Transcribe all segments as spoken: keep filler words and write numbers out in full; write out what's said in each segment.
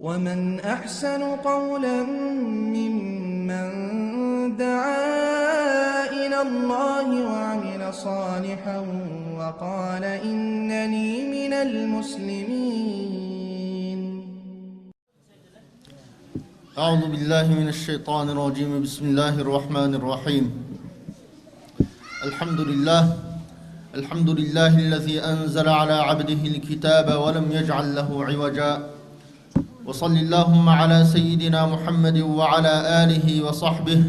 ومن أحسن قولا ممن دعا إلى الله وعمل صالحا وقال إنني من المسلمين. أعوذ بالله من الشيطان الرجيم. بسم الله الرحمن الرحيم. الحمد لله. الحمد لله الذي أنزل على عبده الكتاب ولم يجعل له عوجا. وصل اللهم على سيدنا محمد وعلى آله وصحبه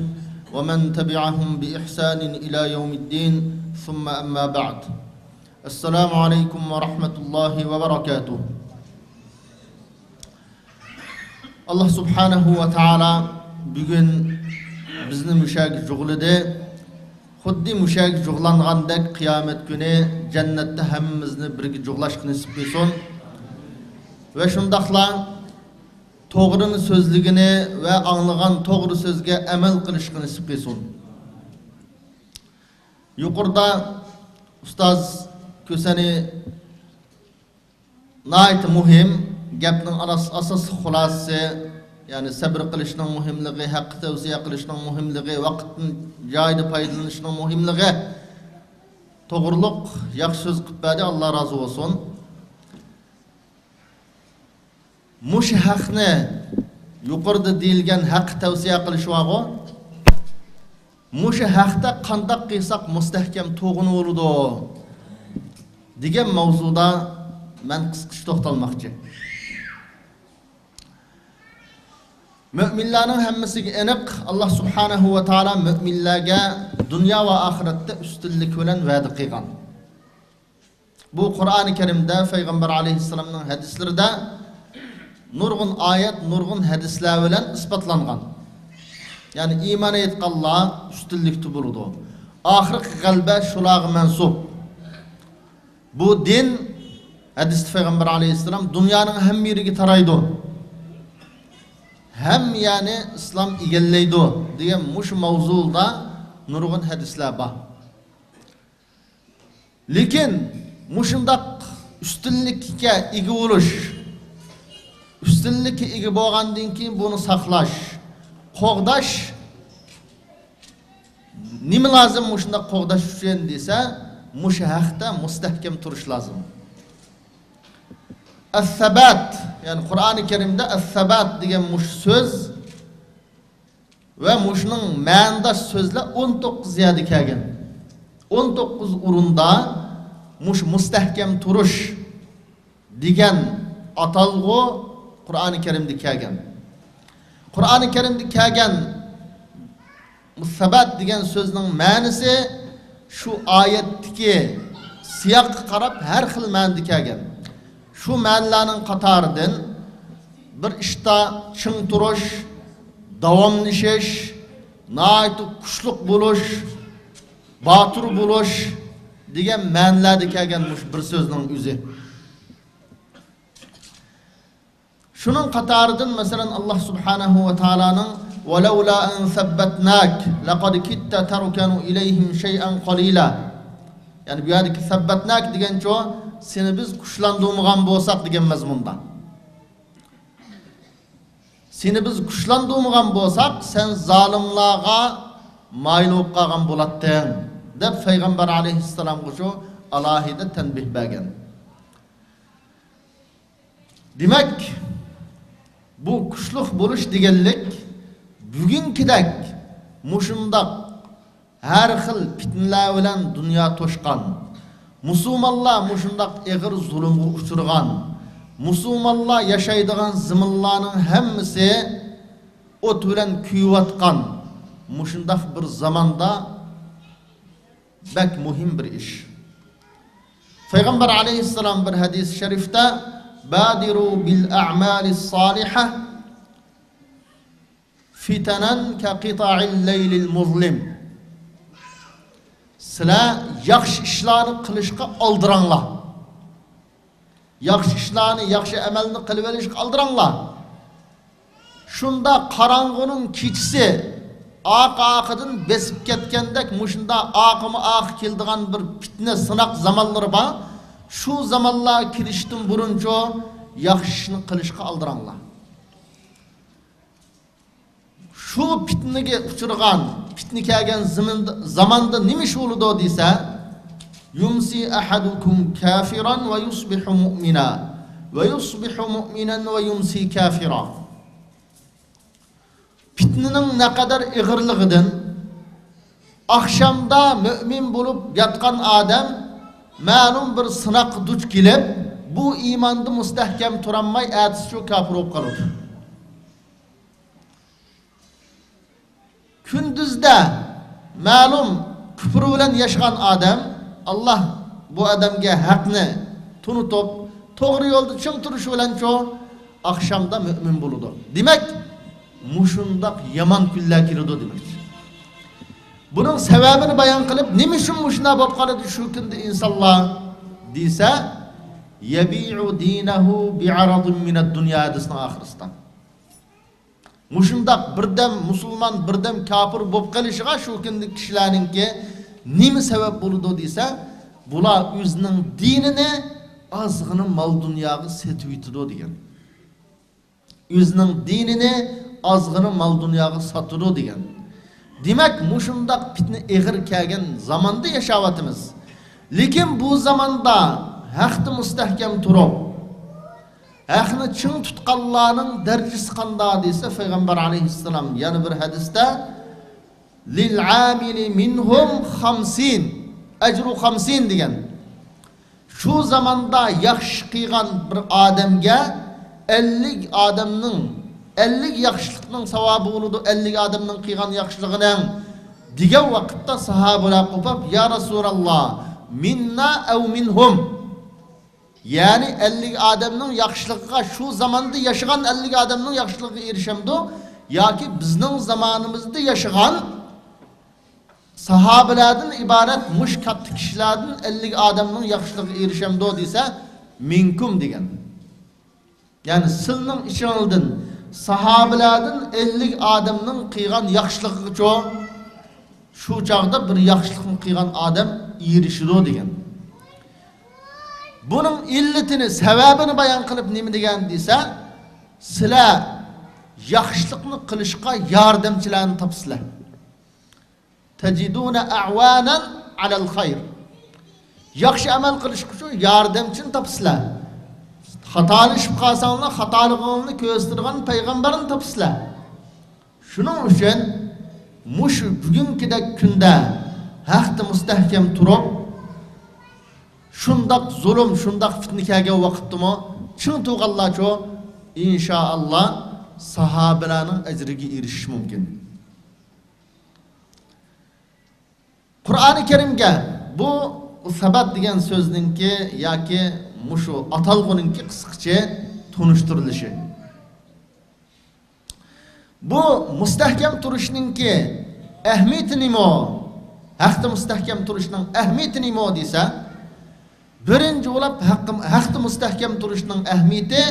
ومن تبعهم بإحسان إلى يوم الدين. ثم أما بعد. السلام عليكم ورحمة الله وبركاته. ئاللا سۇبھانەھۇ ۋە تائالا بۈگۈن بىزنى مۇشۇ يەرگە جۇغلىدى. خۇددى مۇشۇ يەرگە جۇغلانغاندەك قىيامەت كۈنى جەننەتتە ھەممىمىزنى بىرگە جۇغلاشقا نېسىپ قىلسۇن. ۋە شۇنداقلا توغرىنى سۆزلىگىنى ۋە ئاڭلىغان توغرا سۆزگە ئەمەل قىلىشقا نېسىپ قىلسۇن. يۇقىرىدا ئۇستاز كۆسەنى ناھايىتى مۇھىم گەپنىڭ ئالاس-، ئاساسلىق خۇلاسىسى، يەنى سەبرى قىلىشنىڭ مۇھىملىقى، ھەققە تەۋسىيە قىلىشنىڭ مۇھىملىقى، ۋاقىتتىن جايىدا پايدىلىنىشنىڭ مۇھىملىقى توغرۇلۇق ياخشى سۆز قىلىپ بەردى، ئاللا رازى بولسۇن. مۇشۇ ھەقنى، يۇقىرىدا دېيىلگەن ھەققە تەۋسىيە قىلىش بارغۇ، مۇشۇ ھەقتە قانداق قىلساق مۇستەھكەم تۇرغىلى بولىدۇ دېگەن ماۋزۇدا مەن قىسقىچە توختالماقچى. مۆمىنلەرنىڭ ھەممىسىگە ئېنىق، ئاللا سۇبھانەھۇ ۋە تائالا مۆمىنلەرگە دۇنيا ۋە ئاخىرەتتە ئۈستۈنلۈك بىلەن ۋەدە قىلغان. بۇ قۇرئانى كەرىمدە، پەيغەمبەر ئەلەيھىسسالامنىڭ ھەدىسلىرىدە نۇرغۇن ئايەت، نۇرغۇن ھەدىسلەر بىلەن ئىسپاتلانغان. يەنى ئىمان ئېيتقانلار ئۈستۈنلۈكتە بولىدۇ. ئاخىرقى غەلىبە شۇلارغا مەنسۇپ. بۇ دىن، ھەدىستە پەيغەمبەر ئەلەيھىسسالام، دۇنيانىڭ ھەممە يېرىگە تارايدۇ. ھەممە يەرنى ئىسلام ئىگىلەيدۇ دېگەن مۇشۇ ماۋزۇدا نۇرغۇن ھەدىسلەر بار. لېكىن مۇشۇنداق ئۈستۈنلۈككە ئىگە بولۇش، ئۈستۈنلۈككە ئىگە بولغاندىن كېيىن بۇنى ساقلاش، قوغداش نېمە لازىم مۇشۇنداق قوغداش ئۈچۈن دېسە، مۇشۇ ھەقتە مۇستەھكەم تۇرۇش لازىم. ئەس-سەبات، يەنى قۇرئانى كەرىمدە ئەس-سەبات دېگەن مۇشۇ سۆز ۋە مۇشۇنىڭ مەنىداش سۆزلەر ئون توققۇز يەردە كەلگەن. ئون توققۇز ئورۇندا مۇشۇ مۇستەھكەم تۇرۇش دېگەن ئاتالغۇ قۇرئانى كەرىمدە كەلگەن. قۇرئانى كەرىمدە كەلگەن سەبات دېگەن سۆزنىڭ مەنىسى شۇ ئايەتتىكى سىياققا قاراپ ھەر خىل مەنىدە كەلگەن. شۇ مەنىلەرنىڭ قاتارىدىن بىر ئىشتا چىڭ تۇرۇش، داۋاملىشىش، ناھايىتى كۈچلۈك بولۇش، باتۇر بولۇش دېگەن مەنىلەردە كەلگەن مۇشۇ بىر سۆزنىڭ ئۆزى. شۇنىڭ قاتارىدىن، مەسىلەن، ئاللا سۇبھانەھۇ ۋە تائالانىڭ «ۋەلەۋلا ئەن سەببەتناك لەقەد كىدتە تەركەنۇ ئىلەيھىم شەيئەن قەلىلا». يەنى بۇ يەردىكى سەببەتناك دېگەنچۇ، سېنى بىز كۈچلەندۈرمىگەن بولساق دېگەن مەزمۇندا. سېنى بىز كۈچلەندۈرمىگەن بولساق، سەن زالىملارغا مايىل بولۇپ قالغان بولاتتىڭ، دەپ پەيغەمبەر ئەلەيھىسسالامغىچۇ ئالاھىدە تەنبىھ بەرگەن. دېمەك، بۇ كۈچلۈك بولۇش دېگەنلىك بۈگۈنكىدەك مۇشۇنداق ھەر خىل پىتنىلەر بىلەن دۇنيا توشقان، مۇسۇلمانلار مۇشۇنداق ئېغىر زۇلۇمغا ئۇچرىغان، مۇسۇلمانلار ياشايدىغان زېمىنلارنىڭ ھەممىسى ئوت بىلەن كۆيۈۋاتقان مۇشۇنداق بىر زاماندا بەك مۇھىم بىر ئىش. پەيغەمبەر ئەلەيھىسسالام بىر ھەدىس شەرىفتە، «بادىرۇ بىل ئەمالىس سالىھە فىتەنەن كەقىتەئىل لەيلىل مۇزلىم.» سىلەر ياخشى ئىشلارنى قىلىشقا ئالدىراڭلار. ياخشى ئىشلارنى، ياخشى ئەمەلنى قىلىۋېلىشقا ئالدىراڭلار. شۇنداق قاراڭغۇنىڭ كېچىسى ئارقا-ئارقىدىن بېسىپ كەتكەندەك، مۇشۇنداق ئارقىمۇ-ئارقا كېلىدىغان بىر پىتنە، سىناق زامانلىرى بار. شۇ زامانلار كېلىشتىن بۇرۇنچۇ ياخشى ئىشنى قىلىشقا ئالدىراڭلار. شۇ پىتنىگە ئۇچرىغان، پىتنە كەلگەن زېمىندا، زاماندا نېمە ئىش بولىدۇ دېسە، يۇمسى ئەھەدۇكۇم كافىران ۋە يۇسبىھۇ مۇئمىنا ۋە يۇسبىھۇ مۇئمىنان ۋە يۇمسى كافىرا. پىتنىنىڭ نەقەدەر ئېغىرلىقىدىن، ئاخشامدا مۆمىن بولۇپ ياتقان ئادەم مەلۇم بىر سىناققا دۇچ كېلىپ، بۇ ئىماندا مۇستەھكەم تۇرالماي، ئەتىسىچۇ كاپىر بولۇپ قالىدۇ. كۈندۈزدە مەلۇم كۇپۇر بىلەن ياشىغان ئادەم، ئاللا بۇ ئادەمگە ھەقنى تونۇتۇپ، توغرا يولدا چىڭ تۇرۇشى بىلەنچۇ، ئاخشامدا مۆمىن بولىدۇ. دېمەك، مۇشۇنداق يامان كۈنلەر كېلىدۇ دېمەكچى. بۇنىڭ سەۋەبىنى بايان قىلىپ، نېمە ئۈچۈن مۇشۇنداق بولۇپ قالىدۇ شۇ كۈندە ئىنسانلار دېسە، يەبىئۇ دىنەھۇ بىئەرەزىن مىنەد دۇنيا ھەدىسىنىڭ ئاخىرىسىدا. مۇشۇنداق بىردەم مۇسۇلمان، بىردەم كاپىر بولۇپ قېلىشىغا شۇ كۈندىكى كىشىلەرنىڭكى نېمە سەۋەب بولىدۇ دېسە، بۇلار ئۆزىنىڭ دىنىنى ئازغىنا مال دۇنياغا سېتىۋېتىدۇ دېگەن. ئۆزىنىڭ دىنىنى ئازغىنا مال دۇنياغا ساتىدۇ دېگەن. دېمەك، مۇشۇنداق پىتنە ئېغىر كەلگەن زاماندا ياشاۋاتىمىز. لېكىن بۇ زاماندا ھەقتە مۇستەھكەم تۇرۇپ، ھەقنى چىڭ تۇتقانلارنىڭ دەرىجىسى قانداق دېسە، پەيغەمبەر ئەلەيھىسسالام يەنە بىر ھەدىستە، لىل ئامىلى مىنھۇم خەمسىن، ئەجرۇ خەمسىن دېگەن. شۇ زاماندا ياخشى قىلغان بىر ئادەمگە ئەللىك ئادەمنىڭ، ئەللىك ياخشىلىقنىڭ ساۋابى بولىدۇ، ئەللىك ئادەمنىڭ قىلغان ياخشىلىقىنىڭ، دېگەن ۋاقىتتا ساھابىلەر قوپۇپ، يا رەسۇلاللا، مىننا ئەۋ مىنھۇم. يەنى ئەللىك ئادەمنىڭ ياخشىلىقىغا، شۇ زاماندا ياشىغان ئەللىك ئادەمنىڭ ياخشىلىقىغا ئېرىشەمدۇ ياكى بىزنىڭ زامانىمىزدا ياشىغان ساھابىلەردىن ئىبارەت مۇشۇ كاتتا كىشىلەردىن ئەللىك ئادەمنىڭ ياخشىلىقىغا ئېرىشەمدۇ دېسە، مىنكۇم دېگەن. يەنى سىلنىڭ ئىچىڭلىدىن ساھابىلەردىن ئەللىك ئادەمنىڭ قىلغان ياخشىلىقىغىچۇ، شۇ چاغدا بىر ياخشىلىقنى قىلغان ئادەم ئېرىشىدۇ دېگەن. بۇنىڭ ئىللىتىنى، سەۋەبىنى بايان قىلىپ نېمە دېگەن دېسە، سىلەر ياخشىلىقنى قىلىشقا ياردەمچىلەرنى تاپىسىلەر. تەجىدۇنە ئەۋانەن ئەلەل خەير. ياخشى ئەمەل قىلىشقا شۇ ياردەمچىنى تاپىسىلەر. خاتالىشىپ قالساڭلار، خاتالىقىڭلارنى كۆرسىتىدىغان پەيغەمبەرنى تاپىسىلەر. شۇنىڭ ئۈچۈن مۇشۇ بۈگۈنكىدەك كۈندە ھەقتە مۇستەھكەم تۇرۇپ، شۇنداق زۇلۇم، شۇنداق پىتنە كەلگەن ۋاقىتتىمۇ چىڭ تۇرغانلارچۇ، ئىنشائاللا، ساھابىلەرنىڭ ئەجرىگە ئېرىشىش مۇمكىن. قۇرئانى كەرىمگە بۇ سەبەت دېگەن سۆزنىڭكى ياكى مۇشۇ ئاتالغۇنىڭكى قىسقىچە تونۇشتۇرۇلۇشى. بۇ مۇستەھكەم تۇرۇشنىڭكى ئەھمىيىتى نېمە؟ ھەقتە مۇستەھكەم تۇرۇشنىڭ ئەھمىيىتى نېمە دېسە، بىرىنچى بولۇپ، ھەق، ھەقتە مۇستەھكەم تۇرۇشنىڭ ئەھمىيىتى،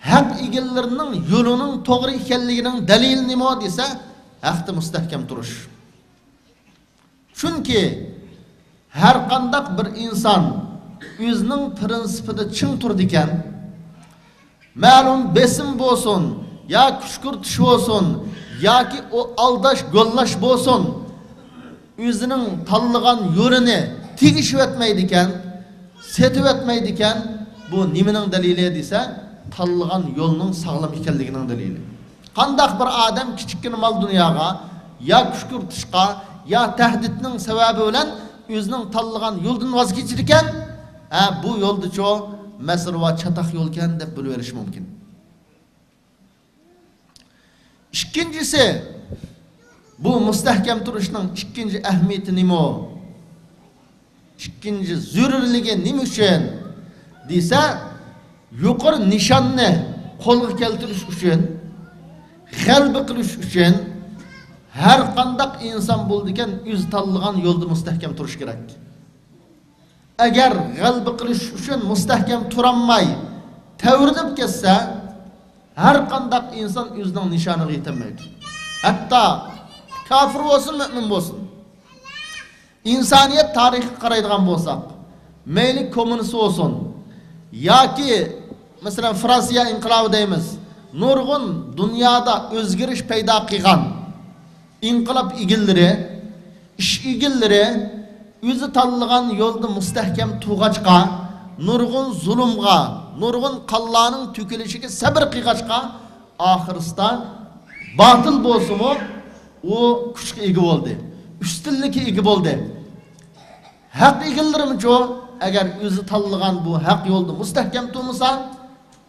ھەق ئىگىلىرىنىڭ يولىنىڭ توغرا ئىكەنلىكىنىڭ دەلىلى نېمە دېسە، ھەقتە مۇستەھكەم تۇرۇش. چۈنكى ھەرقانداق بىر ئىنسان ئۆزىنىڭ پىرىنسىپىدا چىڭ تۇرىدىكەن، مەلۇم بېسىم بولسۇن، يا كۈشكۈرتۈش بولسۇن، ياكى ئۇ ئالداش، گوللاش بولسۇن، ئۆزىنىڭ تاللىغان يولىنى تېگىشىۋەتمەيدىكەن، سېتىۋەتمەيدىكەن، بۇ نېمىنىڭ دەلىلى دېسە، تاللىغان يولنىڭ ساغلام ئىكەنلىكىنىڭ دەلىلى. قانداق بىر ئادەم كىچىككىنە مال دۇنياغا، يا كۈشكۈرتۈشقا، يا تەھدىتنىڭ سەۋەبى بىلەن ئۆزىنىڭ تاللىغان يولىدىن ۋاز كېچىدىكەن، ھە، بۇ يولدىچۇ مەسىلە بار، چاتاق يولكەن دەپ بىلىۋېلىش مۇمكىن. ئىككىنچىسى، بۇ مۇستەھكەم تۇرۇشنىڭ ئىككىنچى ئەھمىيىتى نېمە؟ ئىككىنچى زۆرۈرلۈكى نېمە ئۈچۈن دېسە، يۇقىرى نىشاننى قولغا كەلتۈرۈش ئۈچۈن، غەلىبە قىلىش ئۈچۈن ھەر قانداق ئىنسان بولىدىكەن، ئۆزى تاللىغان يولدا مۇستەھكەم تۇرۇش كېرەك. ئەگەر غەلىبە قىلىش ئۈچۈن مۇستەھكەم تۇرالماي، تەۋرىنىپ كەتسە، ھەر قانداق ئىنسان ئۆزىنىڭ نىشانىغا يېتەلمەيدۇ. ھەتتا كاپىر بولسۇن، مۆمىن بولسۇن. ئىنسانىيەت تارىخىغا قارايدىغان بولساق، مەيلى كوممۇنىست بولسۇن ياكى، مەسىلەن، فرانسىيە ئىنقىلابى دەيمىز، نۇرغۇن دۇنيادا ئۆزگىرىش پەيدا قىلغان ئىنقىلاب ئىگىلىرى، ئىش ئىگىلىرى ئۆزى تاللىغان يولدا مۇستەھكەم تۇرغاچقا، نۇرغۇن زۇلۇمغا، نۇرغۇن قانلارنىڭ تۆكۈلۈشىگە سەۋر قىلغاچقا، ئاخىرسىدا باتىل بولسىمۇ، ئۇ كۈچكە ئىگە بولدى، ئۈستۈنلۈككە ئىگە بولدى. ھەق ئىگىلىرىمۇچۇ، ئەگەر ئۆزى تاللىغان بۇ ھەق يولدا مۇستەھكەم تۇرمىسا،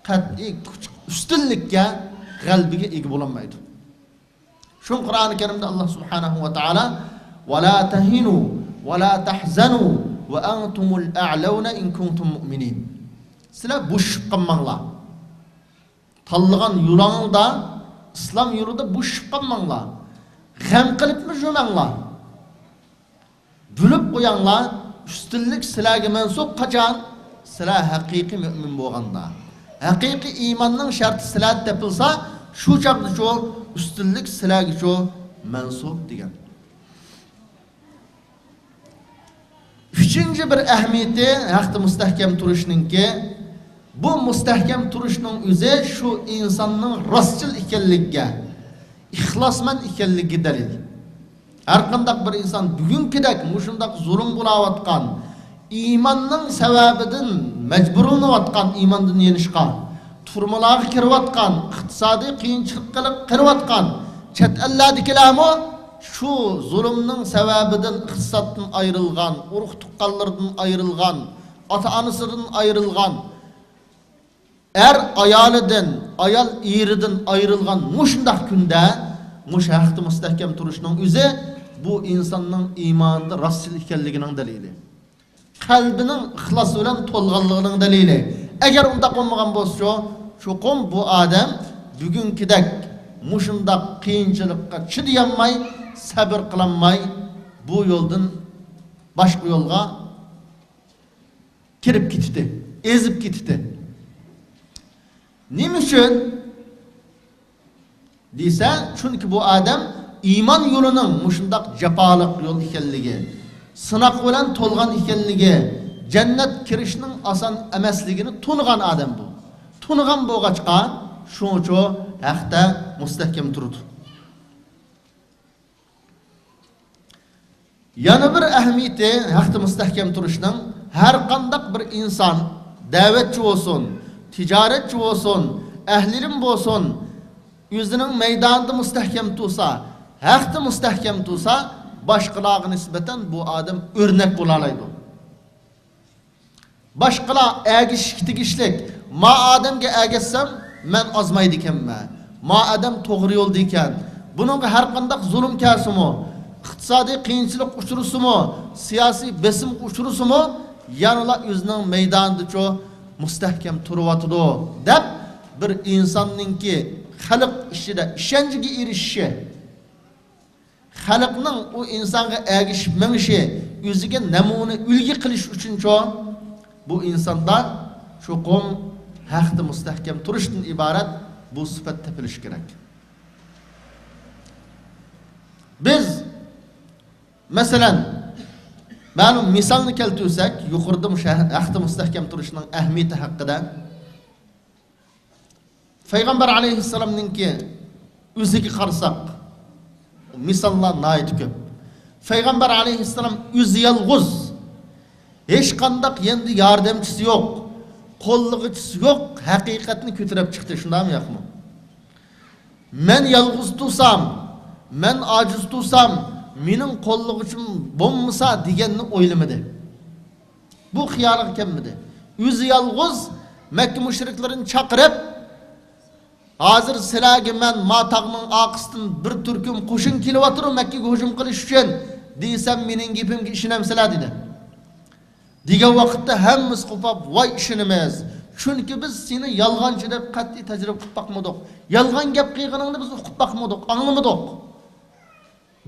قەتئىي كۈچ ئۈستۈنلۈككە، غەلىبىگە ئىگە بولالمايدۇ. شۇڭا قۇرئانى كەرىمدە ئاللا سۇبھانەھۇ ۋە تائالا، «ولا تهنوا ولا تحزنوا وأنتم الأعلون إن كنتم مؤمنين.» سىلەر بوشىشىپ قالماڭلار. تاللىغان يولۇڭدا، ئىسلام يولىدا بوشىشىپ قالماڭلار. غەم قىلىپمۇ يۈرمەڭلار. بۆلۈپ قوياڭلار، ئۈستۈنلۈك سىلەرگە مەنسۇپ. قاچان؟ سىلەر ھەقىقىي مۆمىن بولغاندا. ھەقىقىي ئىماننىڭ شەرتى سىلەردە تېپىلسا، شۇ چاغدىچۇ ئۈستۈنلۈك سىلەرگىچۇ مەنسۇپ دېگەن. ئۈچىنچى بىر ئەھمىيىتى ھەقتە مۇستەھكەم تۇرۇشنىڭكى، بۇ مۇستەھكەم تۇرۇشنىڭ ئۆزى شۇ ئىنساننىڭ راستچىل ئىكەنلىكىگە، ئىخلاسمەن ئىكەنلىكىگە دەلىل. ھەرقانداق بىر ئىنسان بۈگۈنكىدەك مۇشۇنداق زۇلۇم بولاۋاتقان، ئىماننىڭ سەۋەبىدىن مەجبۇرلىنىۋاتقان ئىماندىن يېنىشقا، تۈرمىلەرگە كىرىۋاتقان، ئىقتىسادىي قىيىنچىلىققا قېلىۋاتقان چەت ئەللەردىكىلەرمۇ شۇ زۇلۇمنىڭ سەۋەبىدىن ئىقتىسادتىن ئايرىلغان، ئۇرۇق-تۇغقانلىرىدىن ئايرىلغان، ئاتا-ئانىسىدىن ئايرىلغان، ئەر ئايالىدىن، ئايال ئېرىدىن ئايرىلغان مۇشۇنداق كۈندە، مۇشۇ ھەقتە مۇستەھكەم تۇرۇشنىڭ ئۆزى بۇ ئىنساننىڭ ئىمانىدا راستچىل ئىكەنلىكىنىڭ دەلىلى. قەلبىنىڭ ئىخلاس بىلەن تولغانلىقىنىڭ دەلىلى. ئەگەر ئۇنداق بولمىغان بولسىچۇ، چوقۇم بۇ ئادەم بۈگۈنكىدەك مۇشۇنداق قىيىنچىلىققا چىدىيالماي، سەۋر قىلالماي، بۇ يولدىن باشقا يولغا كىرىپ كېتىتتى، ئېزىپ كېتىتتى. نېمە ئۈچۈن دېسە، چۈنكى بۇ ئادەم ئىمان يولىنىڭ مۇشۇنداق جاپالىق يول ئىكەنلىكى، سىناق بىلەن تولغان ئىكەنلىكى، جەننەت كىرىشنىڭ ئاسان ئەمەسلىكىنى تونۇغان ئادەم بۇ. تونۇغان بولغاچقا، شۇڭىچۇ ھەقتە مۇستەھكەم تۇرىدۇ. يەنە بىر ئەھمىيىتى ھەقتە مۇستەھكەم تۇرۇشنىڭ، ھەرقانداق بىر ئىنسان، دەۋەتچى بولسۇن، تىجارەتچى بولسۇن، ئەھلى ئىلىم بولسۇن، ئۆزىنىڭ مەيدانىدا مۇستەھكەم تۇرسا، ھەقتە مۇستەھكەم تۇرسا، باشقىلارغا نىسبەتەن بۇ ئادەم ئۆرنەك بولالايدۇ. باشقىلار ئەگىشىشكە تېگىشلىك. ما ئادەمگە ئەگەشسەم، مەن ئازمايدىكەنمەن. ما ئادەم توغرا يولدا ئىكەن. بۇنىڭغا ھەرقانداق زۇلۇم كەلسىمۇ، ئىقتىسادىي قىيىنچىلىق ئۇچرىسىمۇ، سىياسىي بېسىمغا ئۇچرىسىمۇ، يەنىلا ئۆزىنىڭ مەيدانىدىچۇ مۇستەھكەم تۇرۇۋاتىدۇ، دەپ بىر ئىنساننىڭكى خەلق ئىچىدە ئىشەنچىگە ئېرىشىشى، خەلقنىڭ ئۇ ئىنسانغا ئەگىشىپ مېڭىشى، ئۆزىگە نەمۇنە، ئۈلگە قىلىش ئۈچۈنچۇ، بۇ ئىنساندا چوقۇم ھەقتە مۇستەھكەم تۇرۇشتىن ئىبارەت بۇ سۈپەت تېپىلىشى كېرەك. بىز، مەسىلەن، مەلۇم مىسالنى كەلتۈرسەك، يۇقىرىدا مۇشۇ ھەقتە مۇستەھكەم تۇرۇشنىڭ ئەھمىيىتى ھەققىدە، پەيغەمبەر ئەلەيھىسسالامنىڭكى ئۆزىگە قارىساق، مىساللار ناھايىتى كۆپ. پەيغەمبەر ئەلەيھىسسالام ئۆزى يالغۇز، ھېچقانداق يېنىدا ياردەمچىسى يوق، قوللىغۇچىسى يوق، ھەقىقەتنى كۆتۈرۈپ چىقتى، شۇنداقمۇ، ياقمۇ؟ مەن يالغۇز تۇرسام، مەن ئاجىز تۇرسام، مېنىڭ قوللىغۇچىم بولمىسا دېگەننى ئويلىمىدى. بۇ خىيالىغا كەلمىدى. ئۆزى يالغۇز مەككە مۇشرىكلىرىنى چاقىرىپ، ھازىر سىلەرگە مەن ما تاغنىڭ ئارقىسىدىن بىر تۈركۈم قوشۇن كېلىۋاتىدۇ مەككىگە ھۇجۇم قىلىش ئۈچۈن دېسەم، مېنىڭ گېپىمگە ئىشىنەمسىلەر؟ دېدى. دېگەن ۋاقىتتا ھەممىسى قوپاپ، ۋاي، ئىشىنىمىز. چۈنكى بىز سېنى يالغانچى دەپ قەتئىي تەجرىبە قىلىپ باقمىدۇق. يالغان گەپ قىلغىنىڭنى بىز ئۇقۇپ باقمىدۇق، ئاڭلىمىدۇق.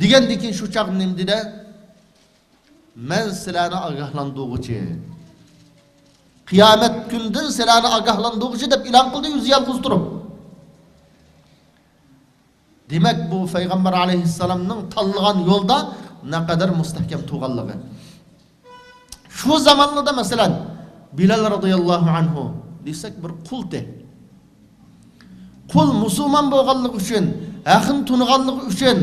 دېگەندىن كېيىن شۇ چاغدا نېمە دېدى؟ مەن سىلەرنى ئاگاھلاندۇرغۇچى. قىيامەت كۈنىدىن سىلەرنى ئاگاھلاندۇرغۇچى دەپ ئېلان قىلدى ئۆزى يالغۇز تۇرۇپ. دېمەك، بۇ پەيغەمبەر ئەلەيھىسسالامنىڭ تاللىغان يولدا نەقەدەر مۇستەھكەم تۇرغانلىقى. شۇ زامانلىدا، مەسىلەن، بىلال رازىياللاھۇ ئەنھۇ دېسەك، بىر قۇلتى. قۇل مۇسۇلمان بولغانلىقى ئۈچۈن، ھەقنى تونۇغانلىقى ئۈچۈن،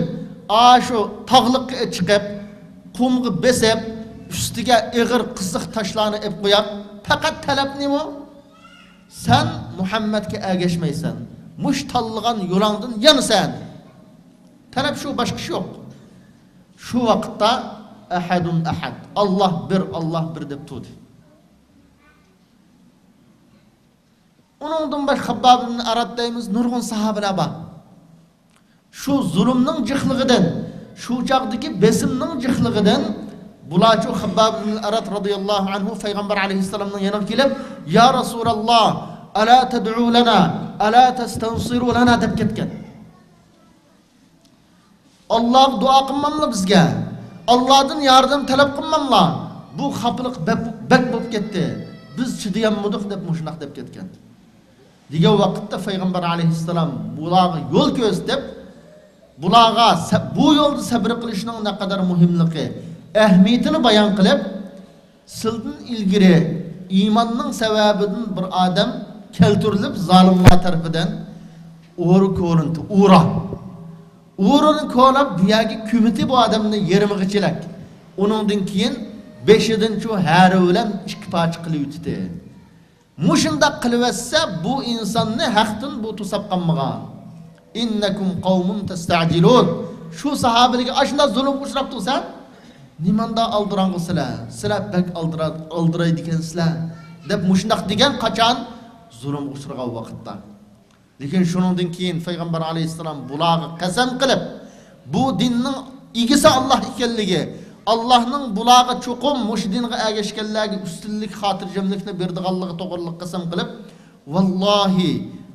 ئاشۇ تاغلىققا چىقىپ، قۇمغا بېسىپ، ئۈستىگە ئېغىر قىزىق تاشلارنى ئېلىپ قوياق. پەقەت تەلەپ نېمە؟ سەن مۇھەممەدكە ئەگەشمەيسەن. مۇش تاللىغان يولۇڭدىن يانىسەن. تەلەپ شۇ، باشقا ئىش يوق. شۇ ۋاقىتتا ئەھەدۇن ئەھەد، ئاللاھ بىر، ئاللاھ بىر دەپ تۇردى. ئۇنىڭدىن باشقا خەبباب ئىبن ئەرەت دەيمىز، نۇرغۇن ساھابىلەر بار. شۇ زۇلۇمنىڭ جىقلىقىدىن، شۇ چاغدىكى بېسىمنىڭ جىقلىقىدىن بۇلارچۇ خەبباب ئىبن ئەرەت رازىياللاھۇ ئەنھۇ پەيغەمبەر ئەلەيھىسسالامنىڭ يېنىغا كېلىپ، يا رەسۇلاللاھ، ئەلا تەدئۇ لەنا، ئەلا تەستەنسىرۇ لەنا دەپ كەتكەن. ئاللاھقا دۇئا قىلماملا بىزگە؟ ئاللاھتىن ياردەم تەلەپ قىلماملا؟ بۇ خاپىلىق بەك، بەك بولۇپ كەتتى. بىز چىدىيالمىدۇق دەپ مۇشۇنداق دەپ كەتكەن. دېگەن ۋاقىتتا پەيغەمبەر ئەلەيھىسسالام بۇلارغا يول كۆرسىتىپ، بۇلارغا سە-، بۇ يولدا سەبرى قىلىشنىڭ نەقەدەر مۇھىملىقى، ئەھمىيىتىنى بايان قىلىپ، سىلىدىن ئىلگىرى ئىماننىڭ سەۋەبىدىن بىر ئادەم كەلتۈرۈلۈپ زالىملار تەرىپىدىن ئۇرا كولىنىتى، ئۇرا. ئۇرىنى كولاپ بۇ يەرگە كۆمۈتى بۇ ئادەمنى يېرىمىغىچىلىك. ئۇنىڭدىن كېيىن بېشىدىنچۇ ھەرە بىلەن ئىككى پارچە قىلىۋېتىتى. مۇشۇنداق قىلىۋەتسە، بۇ ئىنساننى ھەقتىن بۇ توساپ قالمىغان. ئىننەكۇم قەۋمۇن تەستەجىلۇن. شۇ ساھابىلەرگە ئاشۇنداق زۇلۇمغا ئۇچراپتۇ سەن. نېمانداق ئالدىراڭغۇ سىلەر؟ سىلەر بەك ئالدىرا-، ئالدىرايدىكەنسىلەر، دەپ مۇشۇنداق دېگەن قاچان؟ زۇلۇمغا ئۇچرىغان ۋاقىتتا. لېكىن شۇنىڭدىن كېيىن پەيغەمبەر ئەلەيھىسسالام بۇلارغا قەسەم قىلىپ، بۇ دىننىڭ ئىگىسى ئاللاھ ئىكەنلىكى، ئاللاھنىڭ بۇلارغا چوقۇم مۇشۇ دىنغا ئەگەشكەنلەرگە ئۈستۈنلۈك، خاتىرجەملىكنى بېرىدىغانلىقى توغرىلىق قەسەم قىلىپ، ۋاللاھى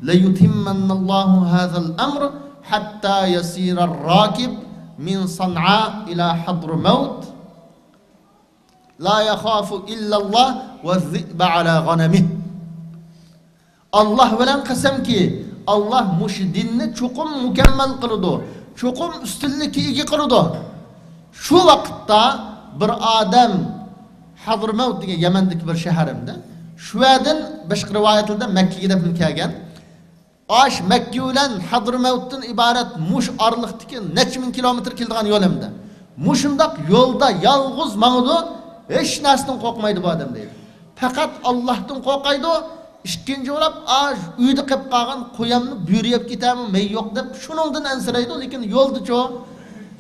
لەيۇتىممەننەللاھۇ ھازەل ئەمر ھەتتا يەسىرەر راكىب مىن سەنئا ئىلا ھەزرىمەۋت لا يەخافۇ ئىللەللاھ ۋەززىئبە ئەلا غەنەمىھ. ئاللاھ بىلەن قەسەمكى، ئاللاھ مۇشۇ دىننى چوقۇم مۇكەممەل قىلىدۇ، چوقۇم ئۈستۈنلۈككە ئىگە قىلىدۇ. شۇ ۋاقىتتا بىر ئادەم، ھەزرىمەۋت دېگەن يەمەندىكى بىر شەھەر ئەمدى، شۇ يەردىن، باشقا رىۋايەتلەردە مەككىگە دەپمۇ كەلگەن. ئاش مەككە بىلەن ھەزرىمەۋتتىن ئىبارەت مۇشۇ ئارىلىقتىكى نەچچە مىڭ كىلومېتىر كېلىدىغان يول ئەمدى. مۇشۇنداق يولدا يالغۇز ماڭىدۇ، ھېچ نەرسىدىن قورقمايدۇ بۇ ئادەم دەيدۇ. پەقەت ئاللاھتىن قورقايدۇ. ئىككىنچى بولاپ، ئاش ئۆيدە قېلىپ قالغان قويامنى بۆرە يەپ كېتەرمۇ، مەي يوق دەپ شۇنىڭدىن ئەنسىرەيدۇ. لېكىن يولدىچۇ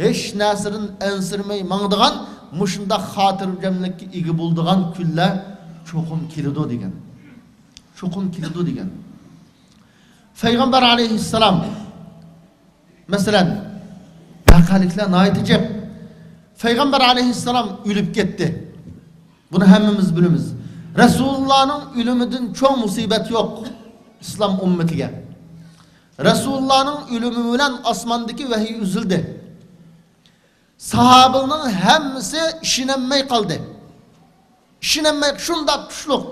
ھېچ نەرسىدىن ئەنسىرىمەي ماڭىدىغان، مۇشۇنداق خاتىرجەملىككە ئىگە بولىدىغان كۈنلەر چوقۇم كېلىدۇ دېگەن. چوقۇم كېلىدۇ دېگەن. پەيغەمبەر ئەلەيھىسسالام، مەسىلەن، ۋەقەلىكلەر ناھايىتى جىق. پەيغەمبەر ئەلەيھىسسالام ئۆلۈپ كەتتى. بۇنى ھەممىمىز بىلىمىز. رەسۇلۇللانىڭ ئۆلۈمىدىن چوڭ مۇسىبەت يوق ئىسلام ئۈممىتىگە. رەسۇلۇللانىڭ ئۆلۈمى بىلەن ئاسماندىكى ۋەھىي ئۈزۈلدى. ساھابىلەرنىڭ ھەممىسى ئىشىنەلمەي قالدى. ئىشىنەلمەي، شۇنداق كۈچلۈك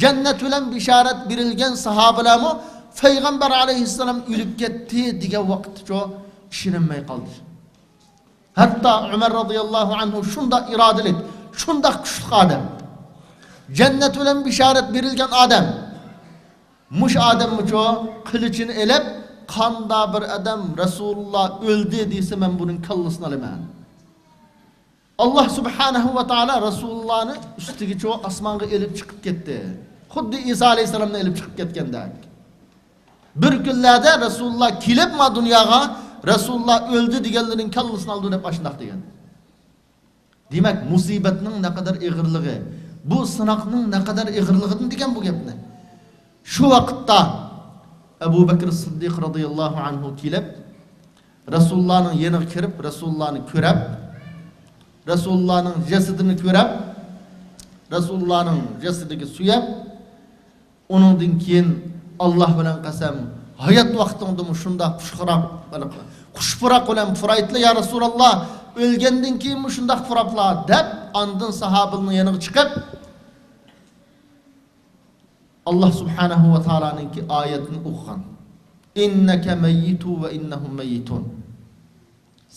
جەننەت بىلەن بېشارەت بېرىلگەن ساھابىلەرمۇ پەيغەمبەر ئەلەيھىسسالام ئۆلۈپ كەتتى دېگەن ۋاقىتتىچۇ ئىشىنەلمەي قالدى. ھەتتا ئۆمەر رازىياللاھۇ ئەنھۇ شۇنداق ئىرادىلىك، شۇنداق كۈچلۈك ئادەم. جەننەت بىلەن بېشارەت بېرىلگەن ئادەم. مۇشۇ ئادەممۇچۇ قىلىچىنى ئېلىپ، قاندا بىر ئادەم رەسۇلۇللا ئۆلدى دېسە، مەن بۇنىڭ كاللىسىنى ئالىمەن. ئاللاھ سۇبھانەھۇ ۋە تائالا رەسۇلۇللانى ئۈستىگىچۇ ئاسمانغا ئېلىپ چىقىپ كەتتى. خۇددى ئىسا ئەلەيھىسسالامنى ئېلىپ چىقىپ كەتكەندەك. بىر كۈنلەردە رەسۇلۇللا كېلىپ ما دۇنياغا، رەسۇلۇللا ئۆلدى دېگەنلىرىنىڭ كاللىسىنى ئالىدۇ دەپ ئاشۇنداق دېگەن. دېمەك، مۇسىبەتنىڭ نەقەدەر ئېغىرلىقى، بۇ سىناقنىڭ نەقەدەر ئېغىرلىقىدىن دېگەن بۇ گەپنى. شۇ ۋاقىتتا ئەبۇ بەكرى سىددىق رازىياللاھۇ ئەنھۇ كېلىپ، رەسۇلۇللانىڭ يېنىغا كىرىپ، رەسۇلۇللانى كۆرەپ، رەسۇلۇللانىڭ جەسىتىنى كۆرەپ، رەسۇلۇللانىڭ جەسىتىگە سۆيەپ، ئۇنىڭدىن كېيىن، ئاللاھ بىلەن قەسەم، ھايات ۋاقتىڭدىمۇ شۇنداق خۇش پۇراق، خۇش پۇراق بىلەن پۇرايتلا، يا رەسۇلاللاھ، ئۆلگەندىن كېيىنمۇ شۇنداق پۇراپلا، دەپ، ئاندىن ساھابىلەرنىڭ يېنىغا چىقىپ، ئاللاھ سۇبھانەھۇ ۋە تائالانىڭكى ئايەتنى ئوقۇغان. ئىننەكە مەييىتۇ ۋە ئىننەھۇم مەييىتۇن.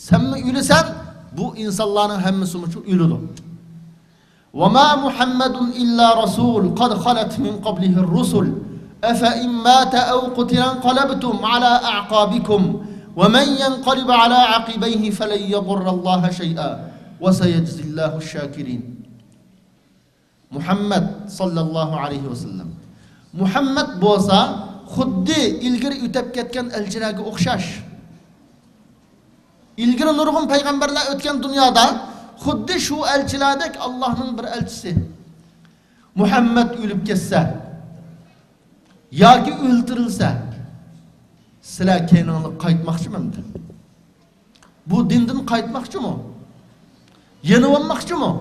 سەنمۇ ئۆلىسەن، بۇ ئىنسانلارنىڭ ھەممىسىمۇ ئۆلىدۇ. ۋەما مۇھەممەدۇن ئىللا رەسۇل قەد خەلەت مىن قەبلىھىر رۇسۇل. أفإن مات أو قتل انقلبتم على أعقابكم ومن ينقلب على عقبيه فلن يضر الله شيئا وسيجزي الله الشاكرين. مۇھەممەد ساللاللاھۇ ئەلەيھى ۋەسەللەم. مۇھەممەد بولسا خۇددى ئىلگىرى ئۆتۈپ كەتكەن ئەلچىلەرگە ئوخشاش. ئىلگىرى نۇرغۇن پەيغەمبەرلەر ئۆتكەن دۇنيادا، خۇددى شۇ ئەلچىلەردەك ئاللاھنىڭ بىر ئەلچىسى. مۇھەممەد ئۆلۈپ كەتسە ياكى ئۆلتۈرۈلسە، سىلەر كەينىڭلار قايتماقچىمۇ ئەمدى؟ بۇ دىندىن قايتماقچىمۇ؟ يېنىۋالماقچىمۇ؟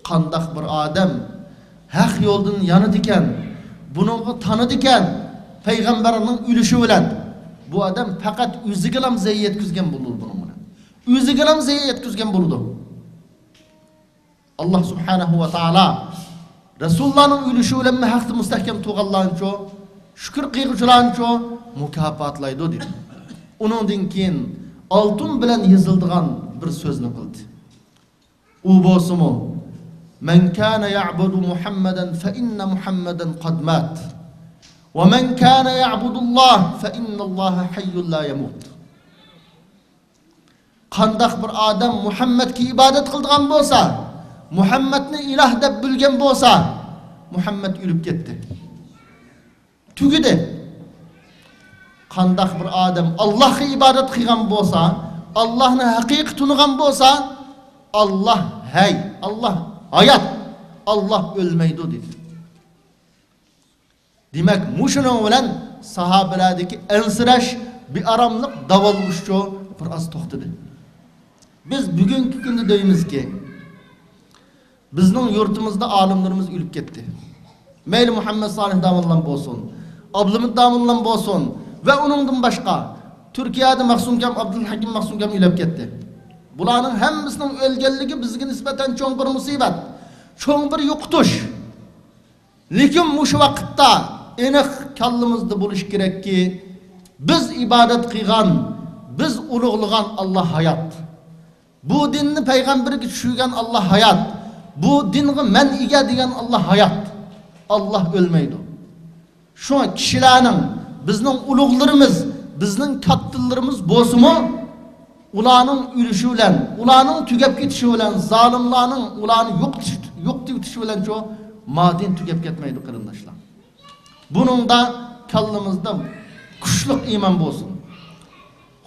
قانداق بىر ئادەم ھەق يولدىن يانىدىكەن، بۇنىڭغا تانىدىكەن، پەيغەمبەرنىڭ ئۆلۈشى بىلەن بۇ ئادەم پەقەت ئۆزىگىلا زىيان يەتكۈزگەن بولىدۇ بۇنىڭ بىلەن. ئۆزىگىلا زىيان يەتكۈزگەن بولىدۇ. ئاللاھ سۇبھانەھۇ ۋە تائالا رەسۇلۇللانىڭ ئۆلۈشى بىلەن ھەقتە مۇستەھكەم تۇرغانلارنىچۇ، شۈكۈر قىلغۇچىلارنىچۇ مۇكاپاتلايدۇ دېدى. ئۇنىڭدىن كېيىن ئالتۇن بىلەن يېزىلىدىغان بىر سۆزنى قىلدى. ئۇ بولسىمۇ، من كان يعبد محمدا فإن محمدا قد مات، ومن كان يعبد الله فإن الله حي لا يموت. قانداق بىر ئادەم مۇھەممەدكە ئىبادەت قىلىدىغان بولسا، مۇھەممەدنى ئىلاھ دەپ بىلگەن بولسا، مۇھەممەد ئۆلۈپ كەتتى. تۈگىدى. قانداق بىر ئادەم ئاللاھقا ئىبادەت قىلغان بولسا، ئاللاھنى ھەقىقىي تونۇغان بولسا، ئاللاھ ھەي، ئاللاھ ھايات، ئاللاھ ئۆلمەيدۇ دېدى. دېمەك، مۇشۇنىڭ بىلەن ساھابىلەردىكى ئەنسىرەش، بىئاراملىق، داۋالغۇشچۇ بىر ئاز توختىدى. بىز بۈگۈنكى كۈندە دەيمىزكى، بىزنىڭ يۇرتىمىزدا ئالىملىرىمىز ئۆلۈپ كەتتى. مەيلى مۇھەممەد سالىھ داموللام بولسۇن، ئابلىمىت داموللام بولسۇن ۋە ئۇنىڭدىن باشقا، تۈركىيەدە مەخسۇمكام، ئابدۇلھەكىم مەخسۇمكام ئۆلۈپ كەتتى. بۇلارنىڭ ھەممىسىنىڭ ئۆلگەنلىكى بىزگە نىسبەتەن چوڭ بىر مۇسىبەت، چوڭ بىر يوقىتىش. لېكىن مۇشۇ ۋاقىتتا ئېنىق كاللىمىزدا بولۇشى كېرەككى، بىز ئىبادەت قىلغان، بىز ئۇلۇغلىغان ئاللاھ ھايات. بۇ دىننى پەيغەمبىرىگە چۈشۈرگەن ئاللاھ ھايات. بۇ دىنغا مەن ئىگە دېگەن ئاللاھ ھايات. ئاللاھ ئۆلمەيدۇ. شۇڭا كىشىلەرنىڭ، بىزنىڭ ئۇلۇغلىرىمىز، بىزنىڭ كاتتىلىرىمىز بولسىمۇ، ئۇلارنىڭ ئۆلۈشى بىلەن، ئۇلارنىڭ تۈگەپ كېتىشى بىلەن، زالىملارنىڭ ئۇلارنى يوقىتىش، يوقىتىۋېتىشى بىلەنچۇ ما دىن تۈگەپ كەتمەيدۇ، قېرىنداشلار. بۇنىڭدا كاللىمىزدا كۈچلۈك ئىمان بولسۇن.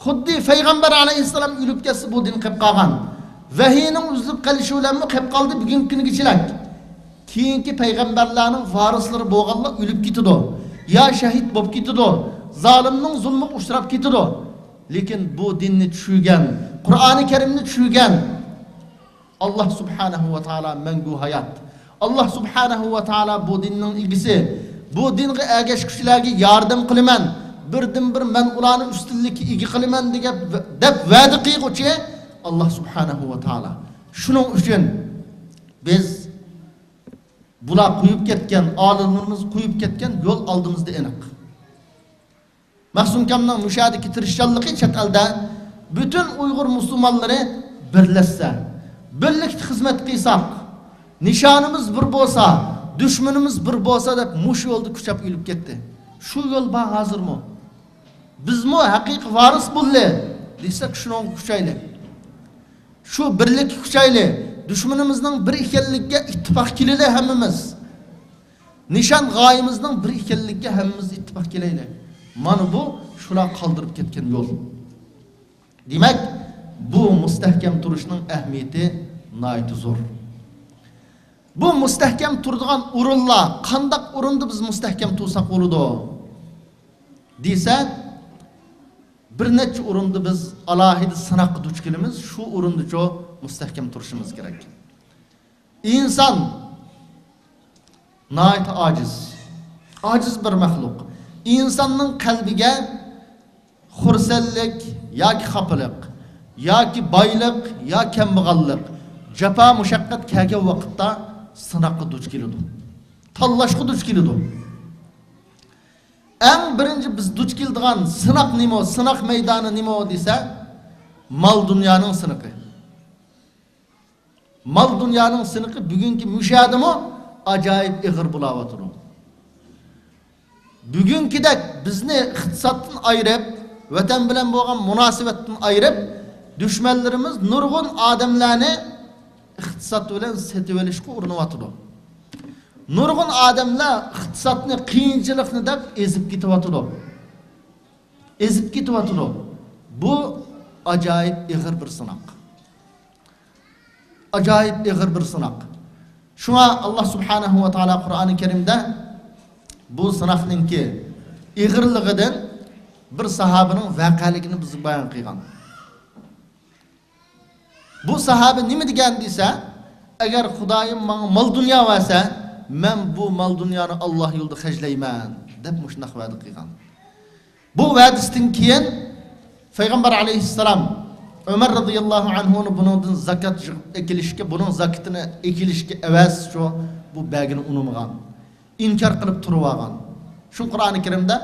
خۇددى پەيغەمبەر ئەلەيھىسسالام ئۆلۈپ كەتسە، بۇ دىن قېلىپ قالغان. ۋەھىينىڭ ئۈزۈلۈپ قېلىشى بىلەنمۇ قېلىپ قالدى بۈگۈنكى كۈنگىچىلىك. كېيىنكى پەيغەمبەرلەرنىڭ ۋارىسلىرى بولغانلار ئۆلۈپ كېتىدۇ، يا شەھىت بولۇپ كېتىدۇ، زالىمنىڭ زۇلمىغا ئۇچراپ كېتىدۇ. لېكىن بۇ دىننى چۈشۈرگەن، قۇرئانى كەرىمنى چۈشۈرگەن ئاللاھ سۇبھانەھۇ ۋە تائالا مەڭگۈ ھايات. ئاللاھ سۇبھانەھۇ ۋە تائالا بۇ دىننىڭ ئىگىسى، بۇ دىنغا ئەگەشكۈچىلەرگە ياردەم قىلىمەن، بىردىنبىر مەن ئۇلارنى ئۈستۈنلۈككە ئىگە قىلىمەن دېگەن، دەپ ۋەدە قىلغۇچى ئاللاھ سۇبھانەھۇ ۋە تائالا. شۇنىڭ ئۈچۈن بىز بۇلار قويۇپ كەتكەن، ئالىملىرىمىز قويۇپ كەتكەن يول ئالدىمىزدا ئېنىق. مەخسۇمكامنىڭ مۇشۇ يەردىكى تىرىشچانلىقى، چەت ئەلدە پۈتۈن ئۇيغۇر مۇسۇلمانلىرى بىرلەشسە، بىرلىكتە خىزمەت قىلساق، نىشانىمىز بىر بولسا، دۈشمىنىمىز بىر بولسا دەپ مۇشۇ يولدا كۈچەپ ئۆلۈپ كەتتى. شۇ يول بار ھازىرمۇ. بىزمۇ ھەقىقىي ۋارىس بولدى دېسەك، شۇنىڭغا كۈچەيلى. شۇ بىرلىككە كۈچەيلى. دۈشمىنىمىزنىڭ بىر ئىكەنلىكىگە ئىتتىپاق كېلىلى ھەممىمىز. نىشان غايىمىزنىڭ بىر ئىكەنلىكىگە ھەممىمىز ئىتتىپاق كېلەيلى. مانا بۇ شۇلار قالدۇرۇپ كەتكەن يول. دېمەك، بۇ مۇستەھكەم تۇرۇشنىڭ ئەھمىيىتى ناھايىتى زور. بۇ مۇستەھكەم تۇرىدىغان ئورۇنلار، قانداق ئورۇندا بىز مۇستەھكەم تۇرساق بولىدۇ دېسە، بىر نەچچە ئورۇندا بىز ئالاھىدە سىناققا دۇچ كېلىمىز، شۇ ئورۇندىچۇ مۇستەھكەم تۇرۇشىمىز كېرەك. ئىنسان ناھايىتى ئاجىز، ئاجىز بىر مەخلۇق. ئىنساننىڭ قەلبىگە خۇرسەنلىك ياكى خاپىلىق، ياكى بايلىق يا كەمبەغەللىك، جاپا مۇشەققەت كەلگەن ۋاقىتتا سىناققا دۇچ كېلىدۇ، تاللاشقا دۇچ كېلىدۇ. ئەڭ بىرىنچى بىز دۇچ كېلىدىغان سىناق نېمە، سىناق مەيدانى نېمە دېسە، مال دۇنيانىڭ سىنىقى. مال دۇنيانىڭ سىنىقى بۈگۈنكى مۇشۇ يەردىمۇ ئاجايىپ ئېغىر بولاۋاتىدۇ. بۈگۈنكىدەك بىزنى ئىقتىسادتىن ئايرىپ، ۋەتەن بىلەن بولغان مۇناسىۋەتتىن ئايرىپ، دۈشمەنلىرىمىز نۇرغۇن ئادەملەرنى ئىقتىساد بىلەن سېتىۋېلىشقا ئۇرۇنۇۋاتىدۇ. نۇرغۇن ئادەملەر ئىقتىسادنى، قىيىنچىلىقنى دەپ ئېزىپ كېتىۋاتىدۇ. ئېزىپ كېتىۋاتىدۇ. بۇ ئاجايىپ ئېغىر بىر سىناق. ئاجايىپ ئېغىر بىر سىناق. شۇڭا ئاللا سۇبھانەھۇ ۋە تائالا قۇرئانى كەرىمدە بۇ سىناقنىڭكى ئېغىرلىقىدىن بىر ساھابىنىڭ ۋەقەلىكىنى بىزگە بايان قىلغان. بۇ ساھابە نېمە دېگەن دېسە، «ئەگەر خۇدايىم ماڭا مال دۇنيا بەرسە، مەن بۇ مال دۇنيانى ئاللا يولىدا خەجلەيمەن» دەپ مۇشۇنداق ۋەدە قىلغان. بۇ ۋەدىسىدىن كېيىن پەيغەمبەر ئەلەيھىسسالام ئۆمەر رازىياللاھۇ ئەنھۇنى بۇنىڭدىن زاكات يىغىپ ئەكېلىشكە، بۇنىڭ زاكىتىنى ئەكېلىشكە ئەۋەتسە، بۇ بەرگىنى ئۇنىمىغان. ئىنكار قىلىپ تۇرۇۋالغان. شۇ قۇرئانى كەرىمدە،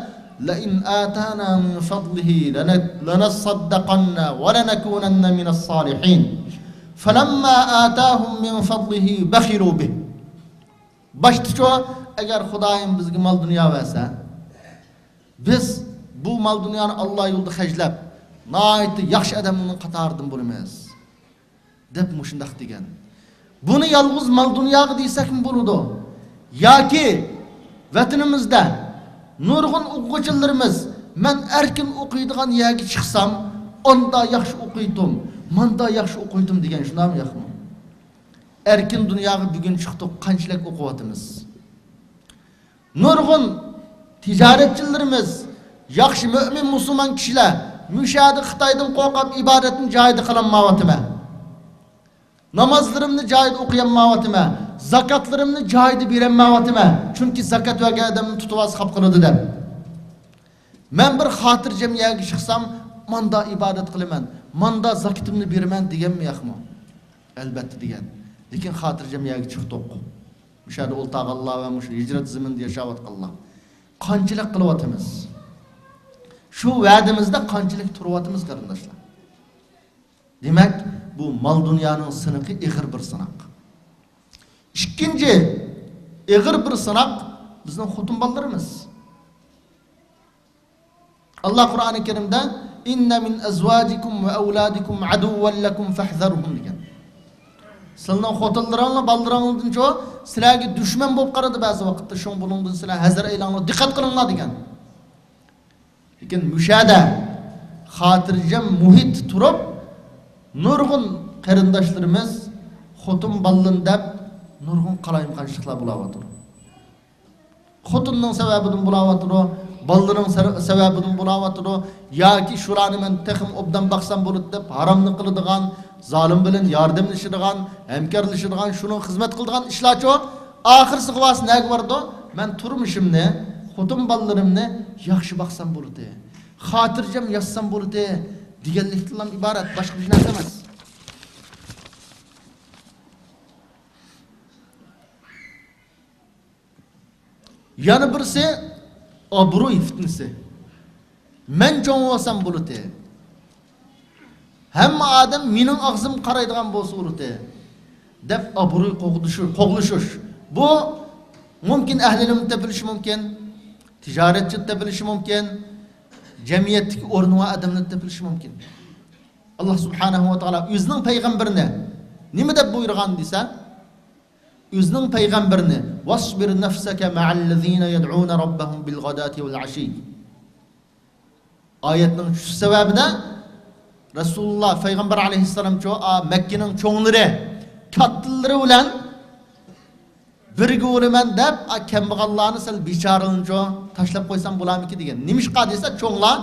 «لَئِنْ آتَانَا مِنْ فَضْلِهِ لَنَصَدَّقَنَّ وَلَنَكُونَنَّ مِنَ الصَّالِحِينَ. فَلَمَّا آتَاهُمْ مِنْ فَضْلِهِ بَخِلُوا بِهِ.» باشتىچۇ، ئەگەر خۇدايىم بىزگە مال دۇنيا بەرسە، بىز بۇ مال دۇنيانى ئاللا يولىدا خەجلەپ، ناھايىتى ياخشى ئادەمنىڭ قاتارىدىن بولىمىز. دەپ مۇشۇنداق دېگەن. بۇنى يالغۇز مال دۇنياغا دېسەكمۇ بولىدۇ. ياكى ۋەتىنىمىزدە نۇرغۇن ئوقۇغۇچىلىرىمىز، «مەن ئەركىن ئوقۇيدىغان يەرگە چىقسام، ئاندا ياخشى ئوقۇيتتۇم، ماندا ياخشى ئوقۇيتتۇم» دېگەن، شۇنداقمۇ ياقمۇ؟ ئەركىن دۇنياغا بۈگۈن چىقتۇق، قانچىلىك ئوقۇۋاتىمىز؟ نۇرغۇن تىجارەتچىلىرىمىز، ياخشى مۆمىن مۇسۇلمان كىشىلەر مۇشۇ يەردە خىتايدىن قورقۇپ ئىبادەتنى جايىدا قىلالمايۋاتىمەن. نامازلىرىمنى جايىدا ئوقۇيالمايۋاتىمەن. زاكاتلىرىمنى جايىدا بېرەلمەيۋاتىمەن. چۈنكى زاكات بەرگەن ئادەمنى تۇتۇۋالسا خاپا قىلىدۇ دەپ. مەن بىر خاتىرجەم يەرگە چىقسام، ماندا ئىبادەت قىلىمەن، ماندا زاكىتىمنى بېرىمەن دېگەنمۇ ياقمۇ؟ ئەلبەتتە دېگەن. لېكىن خاتىرجەم يەرگە چىقتۇق. مۇشۇ يەردە ئولتۇرغانلار ۋە مۇشۇ ھىجرەت زېمىنىدە ياشاۋاتقانلار قانچىلىك قىلىۋاتىمىز؟ شۇ ۋەدىمىزدە قانچىلىك تۇرۇۋاتىمىز، قېرىنداشلار؟ دېمەك، بۇ مال دۇنيانىڭ سىنىقى ئېغىر بىر سىناق. ئىككىنچى ئېغىر بىر سىناق بىزنىڭ خوتۇن بالىلىرىمىز. ئاللا قۇرئانى كەرىمدە، «إن من أزواجكم وأولادكم عدوا لكم فاحذروهم» دېگەن. سىلىنىڭ خوتۇنلىرىڭلار، بالىلىرىڭلاردىنچۇ سىلەرگە دۈشمەن بولۇپ قالىدۇ بەزى ۋاقىتتا، شۇڭا بۇنىڭدىن سىلەر ھەزەر ئېلىڭلار، دىققەت قىلىڭلار دېگەن. لېكىن مۇشۇ يەردە خاتىرجەم مۇھىتتا تۇرۇپ، نۇرغۇن قېرىنداشلىرىمىز خوتۇن بالىلىرىنى دەپ نۇرغۇن قالايمىقانچىلىقلار بولاۋاتىدۇ. خوتۇننىڭ سەۋەبىدىن بولاۋاتىدۇ، بالىلىرىنىڭ سەۋ-، سەۋەبىدىن بولاۋاتىدۇ، ياكى شۇلارنى مەن تېخىمۇ ئوبدان باقسام بولىدۇ دەپ ھارامنى قىلىدىغان، زالىم بىلەن ياردەملىشىدىغان، ھەمكارلىشىدىغان، شۇنىڭغا خىزمەت قىلىدىغان ئىشلارچۇ، ئاخىرسىغا بارسا نەگە بارىدۇ؟ مەن تۇرمۇشۇمنى، خوتۇن بالىلىرىمنى ياخشى باقسام بولىدۇ، خاتىرجەم ياتسام بولىدۇ دېگەنلىكتىنلا ئىبارەت، باشقا بىر نەرسە ئەمەس. يەنە بىرسى ئابروي فىتنىسى. مەن چوڭ بولسام بولىتى. ھەممە ئادەم مېنىڭ ئاغزىمغا قارايدىغان بولسا بولىتى. دەپ ئابروي قوغلىشىش، قوغلىشىش. بۇ مۇمكىن ئەھلىدىن تېپىلىشى مۇمكىن، تىجارەتچىدىن تېپىلىشى مۇمكىن، جەمئىيەتتىكى ئورنى بار ئادەملەردىن تېپىلىشى مۇمكىن. ئاللا سۇبھانەھۇ ۋە تائالا ئۆزىنىڭ پەيغەمبىرىنى نېمە دەپ بۇيرۇغان دېسە، ئۆزىنىڭ پەيغەمبىرىنى، «واصبر نفسك مع الذين يدعون ربهم بالغداة والعشي» ئايەتنىڭ چۈشۈش سەۋەبىدە رەسۇلۇللا پەيغەمبەر ئەلەيھىسسالامچۇ، ئا، مەككىنىڭ چوڭلىرى، كاتتىلىرى بىلەن بىرگە بولىمەن دەپ، ئا، كەمبەغەللەرنى، سەل بىچارىلىرىنىچۇ تاشلاپ قويسام بولارمىكىن دېگەن. نېمىشقا دېسە، چوڭلار،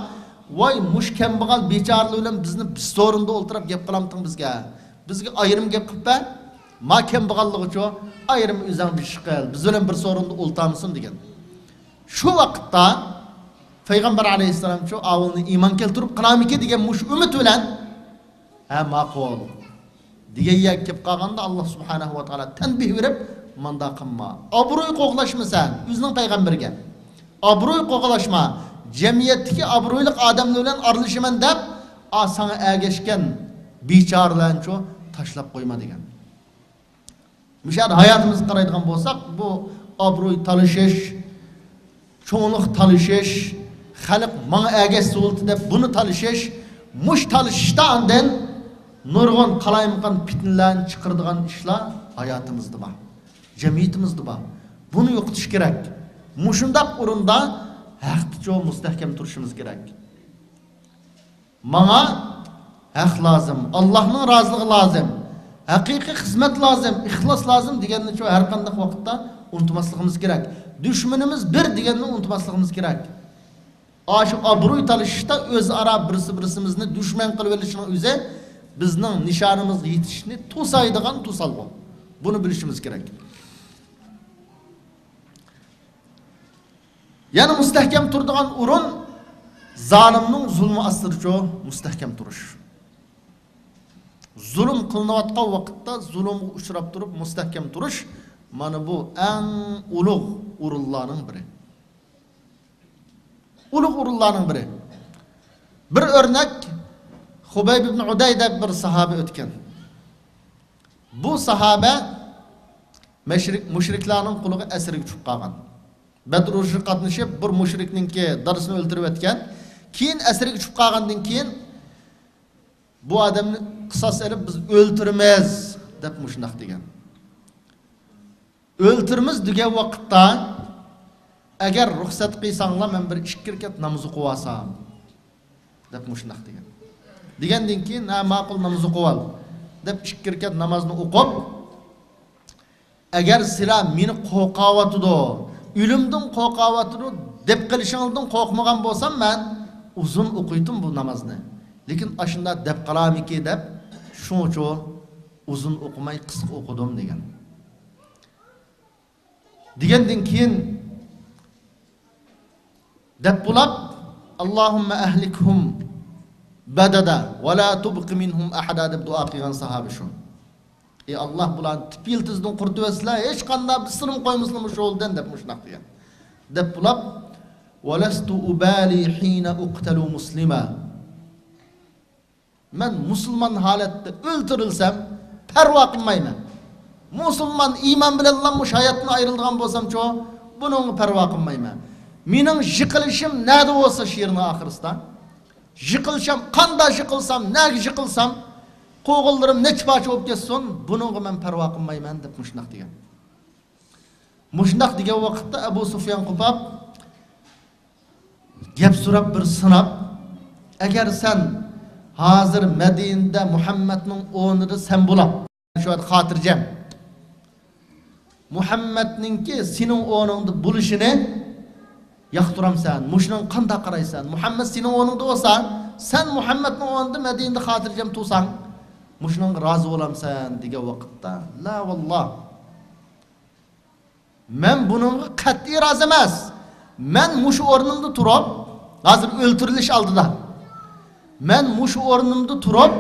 ۋاي، مۇشۇ كەمبەغەل بىچارىلەر بىلەن بىزنى بىر سورۇندا ئولتۇرۇپ گەپ قىلامتىڭ بىزگە؟ بىزگە ئايرىم گەپ قىلىپ بەر، ما كەمبەغاللىقىچۇ ئايرىم ئۆزۈڭ بىر ئىش قىل، بىز بىلەن بىر سورۇندا ئولتۇرمىسۇن دېگەن. شۇ ۋاقىتتا پەيغەمبەر ئەلەيھىسسالامچۇ ئاۋۇلنى ئىمان كەلتۈرۈپ قىلارمىكىن دېگەن مۇشۇ ئۈمىد بىلەن، ھە، ماقۇل دېگەن يەرگە كېلىپ قالغاندا، ئاللا سۇبھانەھۇ ۋە تائالا تەنبىھ بېرىپ، ماندا قىلما، ئابروي قوغلاشما سەن ئۆزىنىڭ پەيغەمبىرىگە. ئابروي قوغلاشما، جەمئىيەتتىكى ئابرويلۇق ئادەملەر بىلەن ئارىلىشىمەن دەپ، ئا، ساڭا ئەگەشكەن بىچارىلەرنىچۇ تاشلاپ قويما دېگەن. مۇشۇ يەردە ھاياتىمىزغا قارايدىغان بولساق، بۇ ئابروي تالىشىش، چوڭلۇق تالىشىش، خەلق ماڭا ئەگەشسە بولدى دەپ بۇنى تالىشىش، مۇش تالىشىشتا ئاندىن نۇرغۇن قالايمىقان پىتنىلەرنى چىقىرىدىغان ئىشلار ھاياتىمىزدا بار، جەمئىيىتىمىزدە بار. بۇنى يوقىتىش كېرەك. مۇشۇنداق ئورۇندا ھەقتىچۇ مۇستەھكەم تۇرۇشىمىز كېرەك. ماڭا ھەق لازىم، ئاللاھنىڭ رازىلىقى لازىم، ھەقىقىي خىزمەت لازىم، ئىخلاس لازىم دېگەننىچۇ ھەر قانداق ۋاقىتتا ئۇنتۇماسلىقىمىز كېرەك. دۈشمىنىمىز بىر دېگەننى ئۇنتۇماسلىقىمىز كېرەك. ئاشۇ ئابرۇي تالىشىشتا ئۆزئارا بىرسى بىرسىمىزنى دۈشمەن قىلىۋېلىشنىڭ ئۆزى بىزنىڭ نىشانىمىزغا يېتىشىشنى توسايدىغان توسالغۇ. بۇنى بىلىشىمىز كېرەك. يەنە مۇستەھكەم تۇرىدىغان ئورۇن، زالىمنىڭ زۇلمى ئاستىدىچۇ مۇستەھكەم تۇرۇش. زۇلۇم قىلىنىۋاتقان ۋاقىتتا زۇلۇمغا ئۇچراپ تۇرۇپ مۇستەھكەم تۇرۇش، مانا بۇ ئەڭ ئۇلۇغ ئورۇنلارنىڭ بىرى. ئۇلۇغ ئورۇنلارنىڭ بىرى. بىر ئۆرنەك، خۇبەيب ئىبن ئۇدەي دەپ بىر ساھابە ئۆتكەن. بۇ ساھابە مەشرىك، مۇشرىكلارنىڭ قولىغا ئەسىرگە چۈشۈپ قالغان. بەدر ئۇرۇشىغا قاتنىشىپ، بىر مۇشرىكنىڭكى دادىسىنى ئۆلتۈرۈۋەتكەن. كېيىن ئەسىرگە چۈشۈپ قالغاندىن كېيىن، بۇ ئادەمنى قىساس ئېلىپ، بىز ئۆلتۈرىمىز، دەپ مۇشۇنداق دېگەن. ئۆلتۈرىمىز دېگەن ۋاقىتتا، ئەگەر رۇخسەت قىلساڭلار، مەن بىر ئىككى رەكەت ناماز ئوقۇۋالسام، دەپ مۇشۇنداق دېگەن. دېگەندىن كېيىن، ھە، ماقۇل، ناماز ئوقۇۋال، دەپ ئىككى رەكەت نامازنى ئوقۇپ، ئەگەر سىلەر مېنى قورقاۋاتىدۇ، ئۆلۈمدىن قورقاۋاتىدۇ دەپ قېلىشىڭىزدىن قورقمىغان بولسام، مەن ئۇزۇن ئوقۇيتتۇم بۇ نامازنى. لېكىن ئاشۇنداق دەپ قالارمىكىن دەپ، شۇڭىچۇ ئۇزۇن ئوقۇماي قىسقا ئوقۇدۇم، دېگەن. دېگەندىن كېيىن دەپ بولاپ، «ئاللاھۇممە ئەھلىكھۇم بەدەدە ۋە لا تۇبقى مىنھۇم ئەھەدە» دەپ دۇئا قىلغان ساھابە شۇ. «ئى ئاللاھ، بۇلارنى تىپ يىلتىزىدىن قۇرۇتۇۋەتسىلە، ھېچقانداق بىرسىنىمۇ قويمىسىلا مۇشۇ يولدىن» دەپ مۇشۇنداق دېگەن. دەپ بولاپ، «ۋە لەستۇ ئۇبالى ھىنە ئۇقتەلۇ مۇسلىما». مەن مۇسۇلمان ھالەتتە ئۆلتۈرۈلسەم، پەرۋا قىلمايمەن. مۇسۇلمان ئىمان بىلەنلا مۇشۇ ھاياتتىن ئايرىلىدىغان بولسامچۇ، بۇنىڭغا پەرۋا قىلمايمەن. مېنىڭ يىقىلىشىم نەدە بولسا شېئىرنىڭ ئاخىرىسىدا، يىقىلسام، قانداق يىقىلسام، نەگە يىقىلسام، قوغۇنلىرىم نەچچە پارچە بولۇپ كەتسۇن، بۇنىڭغا مەن پەرۋا قىلمايمەن، دەپ مۇشۇنداق دېگەن. مۇشۇنداق دېگەن ۋاقىتتا ئەبۇ سۇفيان قوپاپ، گەپ سوراپ، بىر سىناپ، «ئەگەر سەن ھازىر مەدىنىدە مۇھەممەدنىڭ ئورنىدا سەن بولاپ، شۇ يەردە خاتىرجەم، مۇھەممەدنىڭكى سېنىڭ ئورنۇڭدا بولۇشىنى ياقتۇرامسەن؟ مۇشۇنىڭغا قانداق قارايسەن؟ مۇھەممەد سېنىڭ ئورنۇڭدا بولسا، سەن مۇھەممەدنىڭ ئورنىدا مەدىنىدە خاتىرجەم تۇرساڭ، مۇشۇنىڭغا رازى بولامسەن؟» دېگەن ۋاقىتتا، «لا ۋاللا، مەن بۇنىڭغا قەتئىي رازى ئەمەس. مەن مۇشۇ ئورنۇمدا تۇرۇپ، ھازىر ئۆلتۈرۈلۈش ئالدىدا، مەن مۇشۇ ئورنۇمدا تۇرۇپ،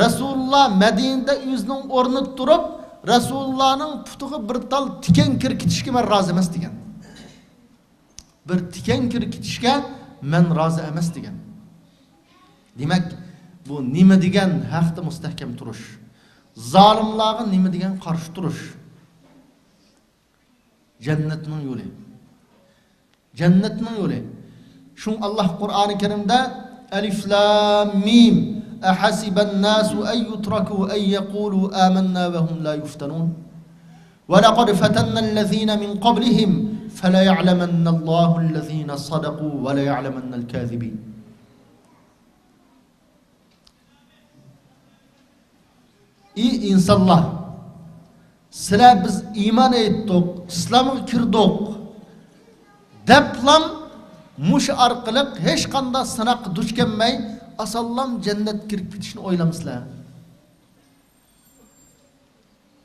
رەسۇلۇللا مەدىنىدە ئۆزىنىڭ ئورنىدا تۇرۇپ، رەسۇلۇللانىڭ پۇتىغا بىر تال تىكەن كىرىپ كېتىشكە مەن رازى ئەمەس» دېگەن. «بىر تىكەن كىرىپ كېتىشكە مەن رازى ئەمەس» دېگەن. دېمەك، بۇ نېمە دېگەن ھەقتە مۇستەھكەم تۇرۇش، زالىملارغا نېمە دېگەن قارشى تۇرۇش. جەننەتنىڭ يولى. جەننەتنىڭ يولى. شۇڭا ئاللاھ قۇرئانى كەرىمدە، «ئەلىف لام مىم، ئەھەسىبەن ناسۇ ئەن يۇترەكۇ ئەن يەقۇلۇ ئامەننا ۋە ھۇم لا يۇفتەنۇن. ۋە لەقەد فەتەننەل لەزىنە مىن قەبلىھىم، فەلەيەعلەمەننەل لاھۇ لەزىنە سەدەقۇ ۋە لەيەعلەمەننەل كازىبىن.» ئى ئىنسانلار، سىلەر «بىز ئىمان ئېيتتۇق، ئىسلامغا كىردۇق» دەپلام، مۇشۇ ئارقىلىق ھېچقانداق سىناققا دۇچ كەلمەي، ئاسانلام جەننەتكە كىرىپ كېتىشنى ئويلامسىلەر؟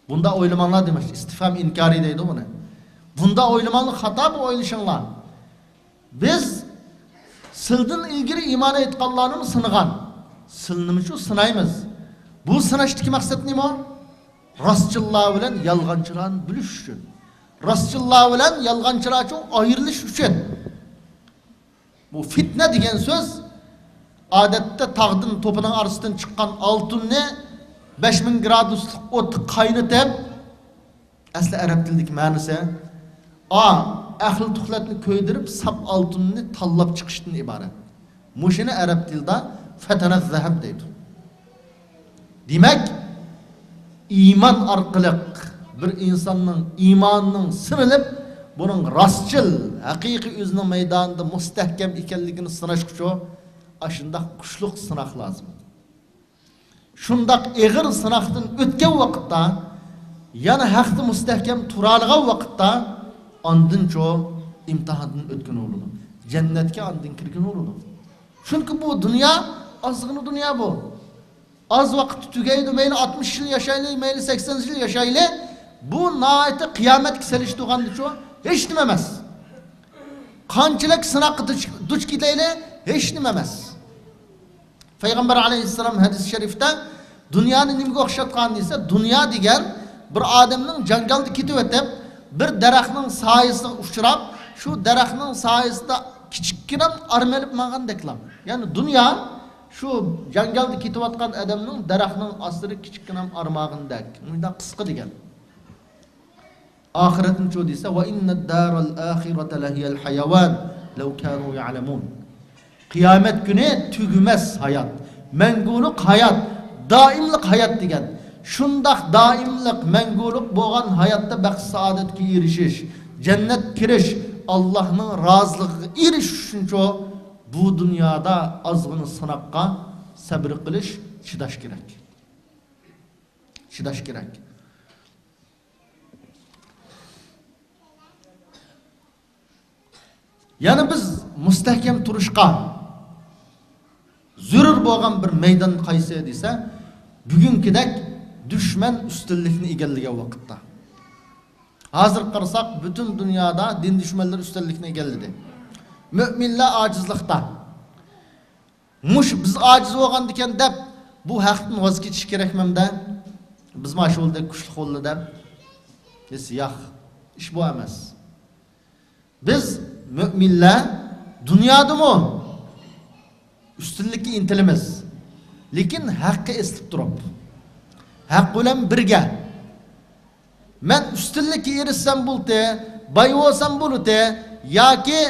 بۇنداق ئويلىماڭلار دېمەكچى، ئىستىفھام ئىنكارى دەيدۇ بۇنى. بۇنداق ئويلىماڭلار، خاتا بۇ ئويلىشىڭلار. بىز سىلدىن ئىلگىرى ئىمان ئېيتقانلارنىمۇ سىنىغان. سىلنىمۇچۇ سىنايمىز. بۇ سىناشتىكى مەقسەت نېمە؟ راستچىللار بىلەن يالغانچىلارنى بىلىش ئۈچۈن. راستچىللار بىلەن يالغانچىلارچۇ ئايرىلىش ئۈچۈن. بۇ فىتنە دېگەن سۆز، ئادەتتە تاغدىن، توپىنىڭ ئارىسىدىن چىققان ئالتۇننى بەش مىڭ گرادۇسلۇق ئوتتا قاينىتىپ، ئەسلى ئەرەب تىلىدىكى مەنىسى، ئا، ئەقىل تۇخلەتنى كۆيدۈرۈپ، ساپ ئالتۇننى تاللاپ چىقىشتىن ئىبارەت. مۇشۇنى ئەرەب تىلىدا فەتەنەز زەھەب دەيدۇ. دېمەك، ئىمان ئارقىلىق بىر ئىنساننىڭ ئىمانىنىڭ سىنىلىپ، بۇنىڭ راستچىل، ھەقىقىي ئۆزىنىڭ مەيدانىدا مۇستەھكەم ئىكەنلىكىنى سىناشقىچۇ، ئاشۇنداق كۈچلۈك سىناق لازىم. شۇنداق ئېغىر سىناقتىن ئۆتكەن ۋاقىتتا، يەنە ھەقتە مۇستەھكەم تۇرالىغان ۋاقىتتا، ئاندىنچۇ ئىمتىھاندىن ئۆتكىنى بولىدۇ. جەننەتكە ئاندىن كىرگىنى بولىدۇ. چۈنكى بۇ دۇنيا ئازغىنە دۇنيا بۇ. ئاز ۋاقىتتا تۈگەيدۇ، مەيلى ئاتمىش يىل ياشايلى، مەيلى سەكسەن يىل ياشايلى، بۇ ناھايىتى قىيامەتكە سېلىشتۇرغاندىچۇ ھېچ نېمە ئەمەس. قانچىلىك سىناققا دۇچ، دۇچ كېلەيلى، ھېچ نېمە ئەمەس. پەيغەمبەر ئەلەيھىسسالام ھەدىس شەرىفتە دۇنيانى نېمىگە ئوخشاتقان دېسە، دۇنيا دېگەن بىر ئادەمنىڭ جاڭگالدا كېتىۋېتىپ، بىر دەرەخنىڭ سايىسىغا ئۇچراپ، شۇ دەرەخنىڭ سايىسىدا كىچىككىنە ئارام ئېلىپ ماڭغاندەكلا. يەنى دۇنيا شۇ جاڭگالدا كېتىۋاتقان ئادەمنىڭ دەرەخنىڭ ئاستىدا كىچىككىنە ئارام ئالغىنىدەك. مۇنداق قىسقا دېگەن. ئاخىرەتنىچۇ دېسە، ۋە ئىننەد دارەل ئاخىرەتە لەھىيەل ھەيۋان لەۋ كانۇ يەئلەمۇن. قىيامەت كۈنى تۈگىمەس ھايات، مەڭگۈلۈك ھايات، دائىملىق ھايات دېگەن. شۇنداق دائىملىق، مەڭگۈلۈك بولغان ھاياتتا بەخت-سائادەتكە ئېرىشىش، جەننەت كىرىش، ئاللاھنىڭ رازىلىقىغا ئېرىشىش ئۈچۈنچۇ بۇ دۇنيادا ئازغىنە سىناققا سەبرى قىلىش، چىداش كېرەك. چىداش كېرەك. يەنە بىز مۇستەھكەم تۇرۇشقا زۆرۈر بولغان بىر مەيدان قايسى دېسە، بۈگۈنكىدەك دۈشمەن ئۈستۈنلۈكنى ئىگىلىگەن ۋاقىتتا. ھازىر قارىساق، پۈتۈن دۇنيادا دىن دۈشمەنلىرى ئۈستۈنلۈكنى ئىگىلىدى. مۆمىنلەر ئاجىزلىقتا. مۇشۇ بىز ئاجىز بولغاندىكەن دەپ، بۇ ھەقتىن ۋاز كېچىش كېرەكمەمدە؟ بىز مانا شۇ كۈچلۈك بولدى دەپ. بىز ياق، ئىش بۇ ئەمەس. بىز مۆمىنلەر دۇنيادىمۇ ئۈستۈنلۈككە ئىنتىلىمىز. لېكىن ھەققە ئېسىلىپ تۇرۇپ، ھەق بىلەن بىرگە. مەن ئۈستۈنلۈككە ئېرىشسەم بولدى، باي بولسام بولدى، ياكى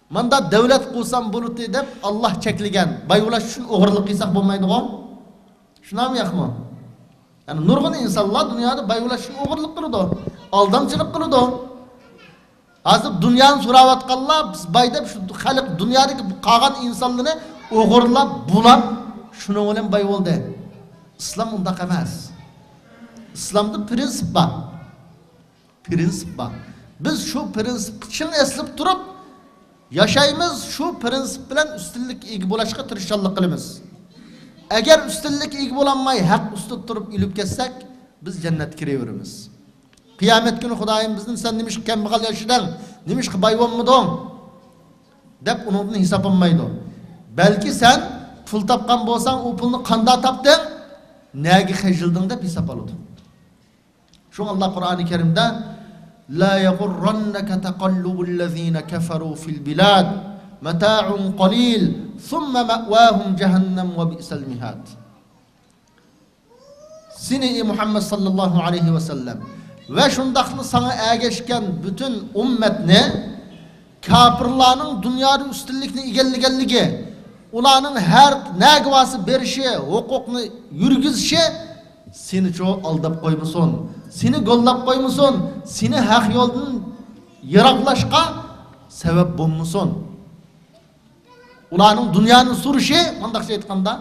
ماندا دۆلەت قۇرسام بولدى دەپ، ئاللا چەكلىگەن. باي بولاش ئۈچۈن ئوغرىلىق قىلساق بولمايدىغۇ؟ شۇنداقمۇ ياقمۇ؟ يەنى نۇرغۇن ئىنسانلار دۇنيادا باي بولاش ئۈچۈن ئوغرىلىق قىلىدۇ، ئالدامچىلىق قىلىدۇ. ھازىر دۇنيانى سوراۋاتقانلار، بىز باي دەپ، شۇ خەلق، دۇنيادىكى قالغان ئىنسانلىرىنى ئوغرىلاپ، بۇلاپ، شۇنىڭ بىلەن باي بولدى. ئىسلام ئۇنداق ئەمەس. ئىسلامدا پرىنسىپ بار. پرىنسىپ بار. بىز شۇ پرىنسىپقا چىڭ ئېسىلىپ تۇرۇپ ياشايمىز، شۇ پرىنسىپ بىلەن ئۈستۈنلۈككە ئىگە بولۇشقا تىرىشچانلىق قىلىمىز. ئەگەر ئۈستۈنلۈككە ئىگە بولالماي، ھەق ئۈستىدە تۇرۇپ ئۆلۈپ كەتسەك، بىز جەننەتكە كىرىۋېرىمىز. قىيامەت كۈنى خۇدايىم بىزدىن، سەن نېمىشقا كەمبەغەل ياشىدىڭ، نېمىشقا باي بولمىدىڭ؟ دەپ ئۇنىڭدىن ھېساب ئالمايدۇ. بەلكى سەن پۇل تاپقان بولساڭ، ئۇ پۇلنى قانداق تاپتىڭ، نەگە خەجلىدىڭ دەپ ھېساب ئالىدۇ. شۇڭا ئاللا قۇرئانى كەرىمدە، لا يغرنك تقلب الذين كفروا في البلاد متاع قليل ثم مأواهم جهنم وبئس المهاد. سېنى، ئى مۇھەممەد ساللاللاھۇ ئەلەيھى ۋەسەللەم، ۋە شۇنداقلا ساڭا ئەگەشكەن پۈتۈن ئۈممەتنى كاپىرلارنىڭ دۇنيادا ئۈستۈنلۈكنى ئىگىلىگەنلىكى، ئۇلارنىڭ ھەر نەگە بارسا بېرىشى، ھوقۇقنى يۈرگۈزۈشى سېنىچۇ ئالداپ قويمىسۇن، سېنى گوللاپ قويمىسۇن، سېنى ھەق يولدىن يىراقلاشقا سەۋەب بولمىسۇن. ئۇلارنىڭ دۇنيانى سۈرۈشى، مۇنداقچە ئېيتقاندا،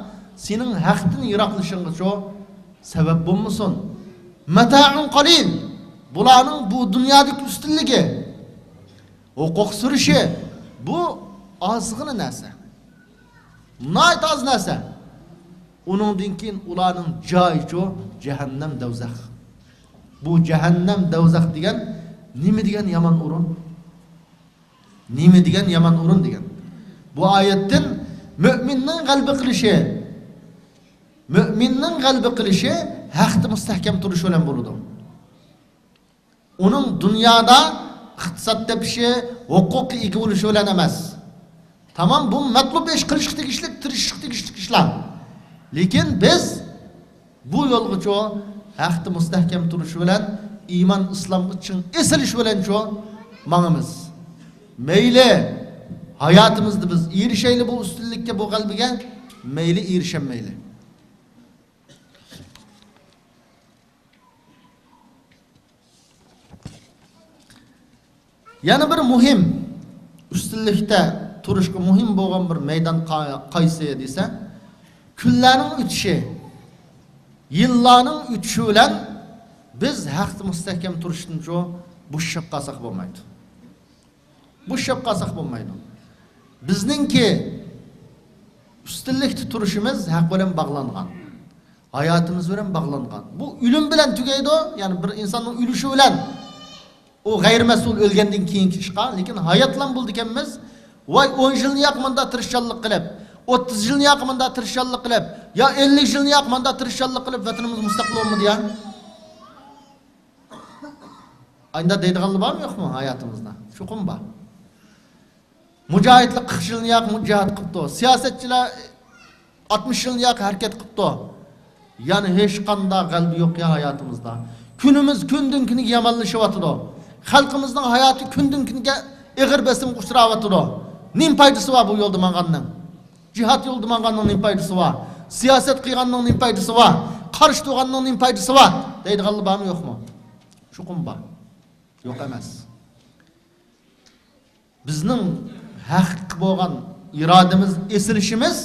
سېنىڭ ھەقتىن يىراقلىشىڭغىچۇ سەۋەب بولمىسۇن. مەتائۇن قەلىل. بۇلارنىڭ بۇ دۇنيادىكى ئۈستۈنلۈكى، ھوقۇق سۈرۈشى، بۇ ئازغىنە نەرسە. ناھايىتى ئاز نەرسە. ئۇنىڭدىن كېيىن ئۇلارنىڭ جايىچۇ جەھەننەم، دوزاخ. بۇ جەھەننەم، دوزاخ دېگەن نېمە دېگەن يامان ئورۇن؟ نېمە دېگەن يامان ئورۇن دېگەن. بۇ ئايەتتىن مۆمىننىڭ غەلىبە قىلىشى، مۆمىننىڭ غەلىبە قىلىشى ھەقتە مۇستەھكەم تۇرۇشى بىلەن بولىدۇ. ئۇنىڭ دۇنيادا ئىقتىساد تېپىشى، ھوقۇققا ئىگە بولۇشى بىلەن ئەمەس. تامام، بۇ مەتلۇب ئىش، قىلىشقا تېگىشلىك، تىرىشىشقا تېگىشلىك ئىشلار. لېكىن بىز بۇ يولغىچۇ ھەقتە مۇستەھكەم تۇرۇشى بىلەن ئىمان ئىسلامغا چىڭ ئېسىلىش بىلەنچۇ ماڭىمىز. مەيلى، ھاياتىمىزدا بىز ئېرىشەيلى بۇ ئۈستۈنلۈككە، بۇ غەلىبىگە، مەيلى ئېرىشەلمەيلى. يەنە بىر مۇھىم، ئۈستۈنلۈكتە تۇرۇشقا مۇھىم بولغان بىر مەيدان قا-، قايسى دېسە، كۈنلەرنىڭ ئۆتۈشى، يىللارنىڭ ئۆتۈشى بىلەن بىز ھەقتە مۇستەھكەم تۇرۇشتىنچۇ بوشىشىپ قالساق بولمايدۇ. بوشاپ قالساق بولمايدۇ. بىزنىڭكى ئۈستۈنلۈكتە تۇرۇشىمىز ھەق بىلەن باغلانغان. ھاياتىمىز بىلەن باغلانغان. بۇ ئۆلۈم بىلەن تۈگەيدۇ، يەنى بىر ئىنساننىڭ ئۆلۈشى بىلەن، ئۇ غەيرىي مەسئۇل ئۆلگەندىن كېيىنكى ئىشقا. لېكىن ھاياتلام بولىدىكەنمىز، ۋاي، ئون يىلنى ياق ماندا تىرىشچانلىق قىلىپ، ئوتتۇز يىلنى ياق ماندا تىرىشچانلىق قىلىپ، يا ئەللىك يىلنى ياق ماندا تىرىشچانلىق قىلىپ، ۋەتىنىمىز مۇستەقىل بولمىدى يا. ئايندا دەيدىغانلار بارمۇ يوقمۇ ھاياتىمىزدا؟ چوقۇم بار. مۇجاھىدلار قىرىق يىلنى ياق جىھاد قىپتۇ. سىياسەتچىلەر ئاتمىش يىلنى ياق ھەرىكەت قىپتۇ. يەنى ھېچقانداق غەلىبە يوق يا ھاياتىمىزدا. كۈنىمىز كۈندىن كۈنگە يامانلىشىۋاتىدۇ. خەلقىمىزنىڭ ھاياتى كۈندىن كۈنگە ئېغىر بېسىمغا ئۇچراۋاتىدۇ. نېمە پايدىسى بار بۇ يولدا ماڭغاننىڭ؟ جىھاد يولىدا ماڭغاننىڭ نېمە پايدىسى بار؟ سىياسەت قىلغاننىڭ نېمە پايدىسى بار؟ قارشى تۇرغاننىڭ نېمە پايدىسى بار؟ دەيدىغانلار بارمۇ يوقمۇ؟ چوقۇم بار. يوق ئەمەس. بىزنىڭ ھەققە بولغان ئىرادىمىز، ئېسىلىشىمىز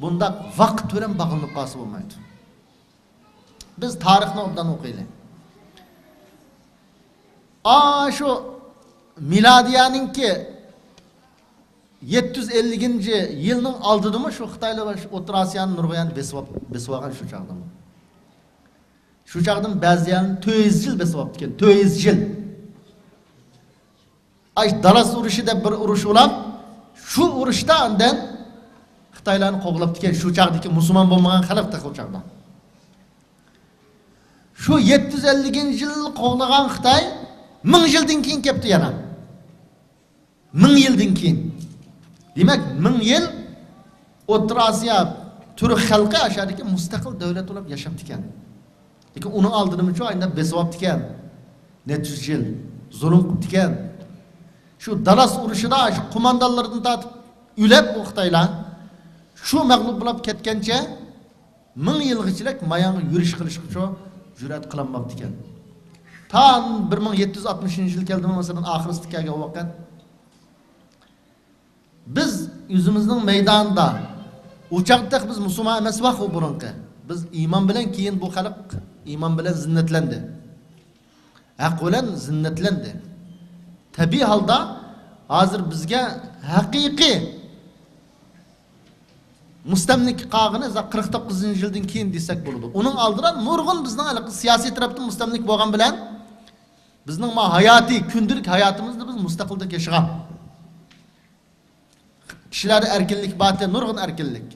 بۇنداق ۋاقىت بىلەن باغلىنىپ قالسا بولمايدۇ. بىز تارىخنى ئوبدان ئوقۇيلى. ئاشۇ مىلادىيەنىڭكى يەتتە يۈز ئەللىكىنچى يىلنىڭ ئالدىدىمۇ شۇ خىتايلار ئوتتۇرا ئاسىيانى نۇرغۇن يەرنى بېسىپ، بېسىپ ئالغان شۇ چاغدىمۇ. شۇ چاغدىمۇ بەزى يەرنى تۆت يۈز يىل بېسىپ ئاپتىكەن، تۆت يۈز يىل. ئاي، دالاس ئۇرۇشى دەپ بىر ئۇرۇش ئۇلاپ، شۇ ئۇرۇشتا ئاندىن خىتايلارنى قوغلاپتىكەن، شۇ چاغدىكى مۇسۇلمان بولمىغان خەلق تېخى ئۇ چاغدا. شۇ يەتتە يۈز ئەللىكىنچى يىل قوغلىغان خىتاي مىڭ يىلدىن كېيىن كەپتۇ يەنە. مىڭ يىلدىن كېيىن. دېمەك، مىڭ يىل ئوتتۇرا ئاسىيا تۈرك خەلقى ئاشۇ يەردىكى مۇستەقىل دۆلەت بولۇپ ياشاپتىكەن. لېكىن ئۇنىڭ ئالدىدىمۇچۇ ئاينى بېسىۋاپتىكەن. نەچچە يۈز يىل زۇلۇم قىپتىكەن. شۇ دالاس ئۇرۇشىدا شۇ قوماندانلىرىدىن تارتىپ ئۆلەپ ئۇ خىتايلار، شۇ مەغلۇپ بولۇپ كەتكەنچە مىڭ يىلغىچىلىك مايانغا يۈرۈش قىلىشقىچۇ جۈرئەت قىلالماپتىكەن. تا بىر مىڭ يەتتە يۈز ئاتمىشىنچى يىل كەلدىمۇ، مەسىلەن، ئاخىرسىدا كەلگەن ۋاقىت، بىز ئۆزىمىزنىڭ مەيدانىدا، ئۇ چاغدا تېخى بىز مۇسۇلمان ئەمەس ۋاق ئۇ بۇرۇنقى. بىز ئىمان بىلەن، كېيىن بۇ خەلق ئىمان بىلەن زىننەتلەندى. ھەق بىلەن زىننەتلەندى. تەبىئىي ھالدا ھازىر بىزگە ھەقىقىي مۇستەملىكە قالغىنى قىرىق توققۇزىنچى يىلدىن كېيىن دېسەك بولىدۇ. ئۇنىڭ ئالدىدا نۇرغۇن بىزنىڭ ھېلىقى سىياسىي تەرەپتىن مۇستەملىكە بولغان بىلەن بىزنىڭ ما ھاياتىي، كۈندىلىك ھاياتىمىزدا بىز مۇستەقىلدەك ياشىغان. كىشىلەردە ئەركىنلىك بارتى، نۇرغۇن ئەركىنلىك.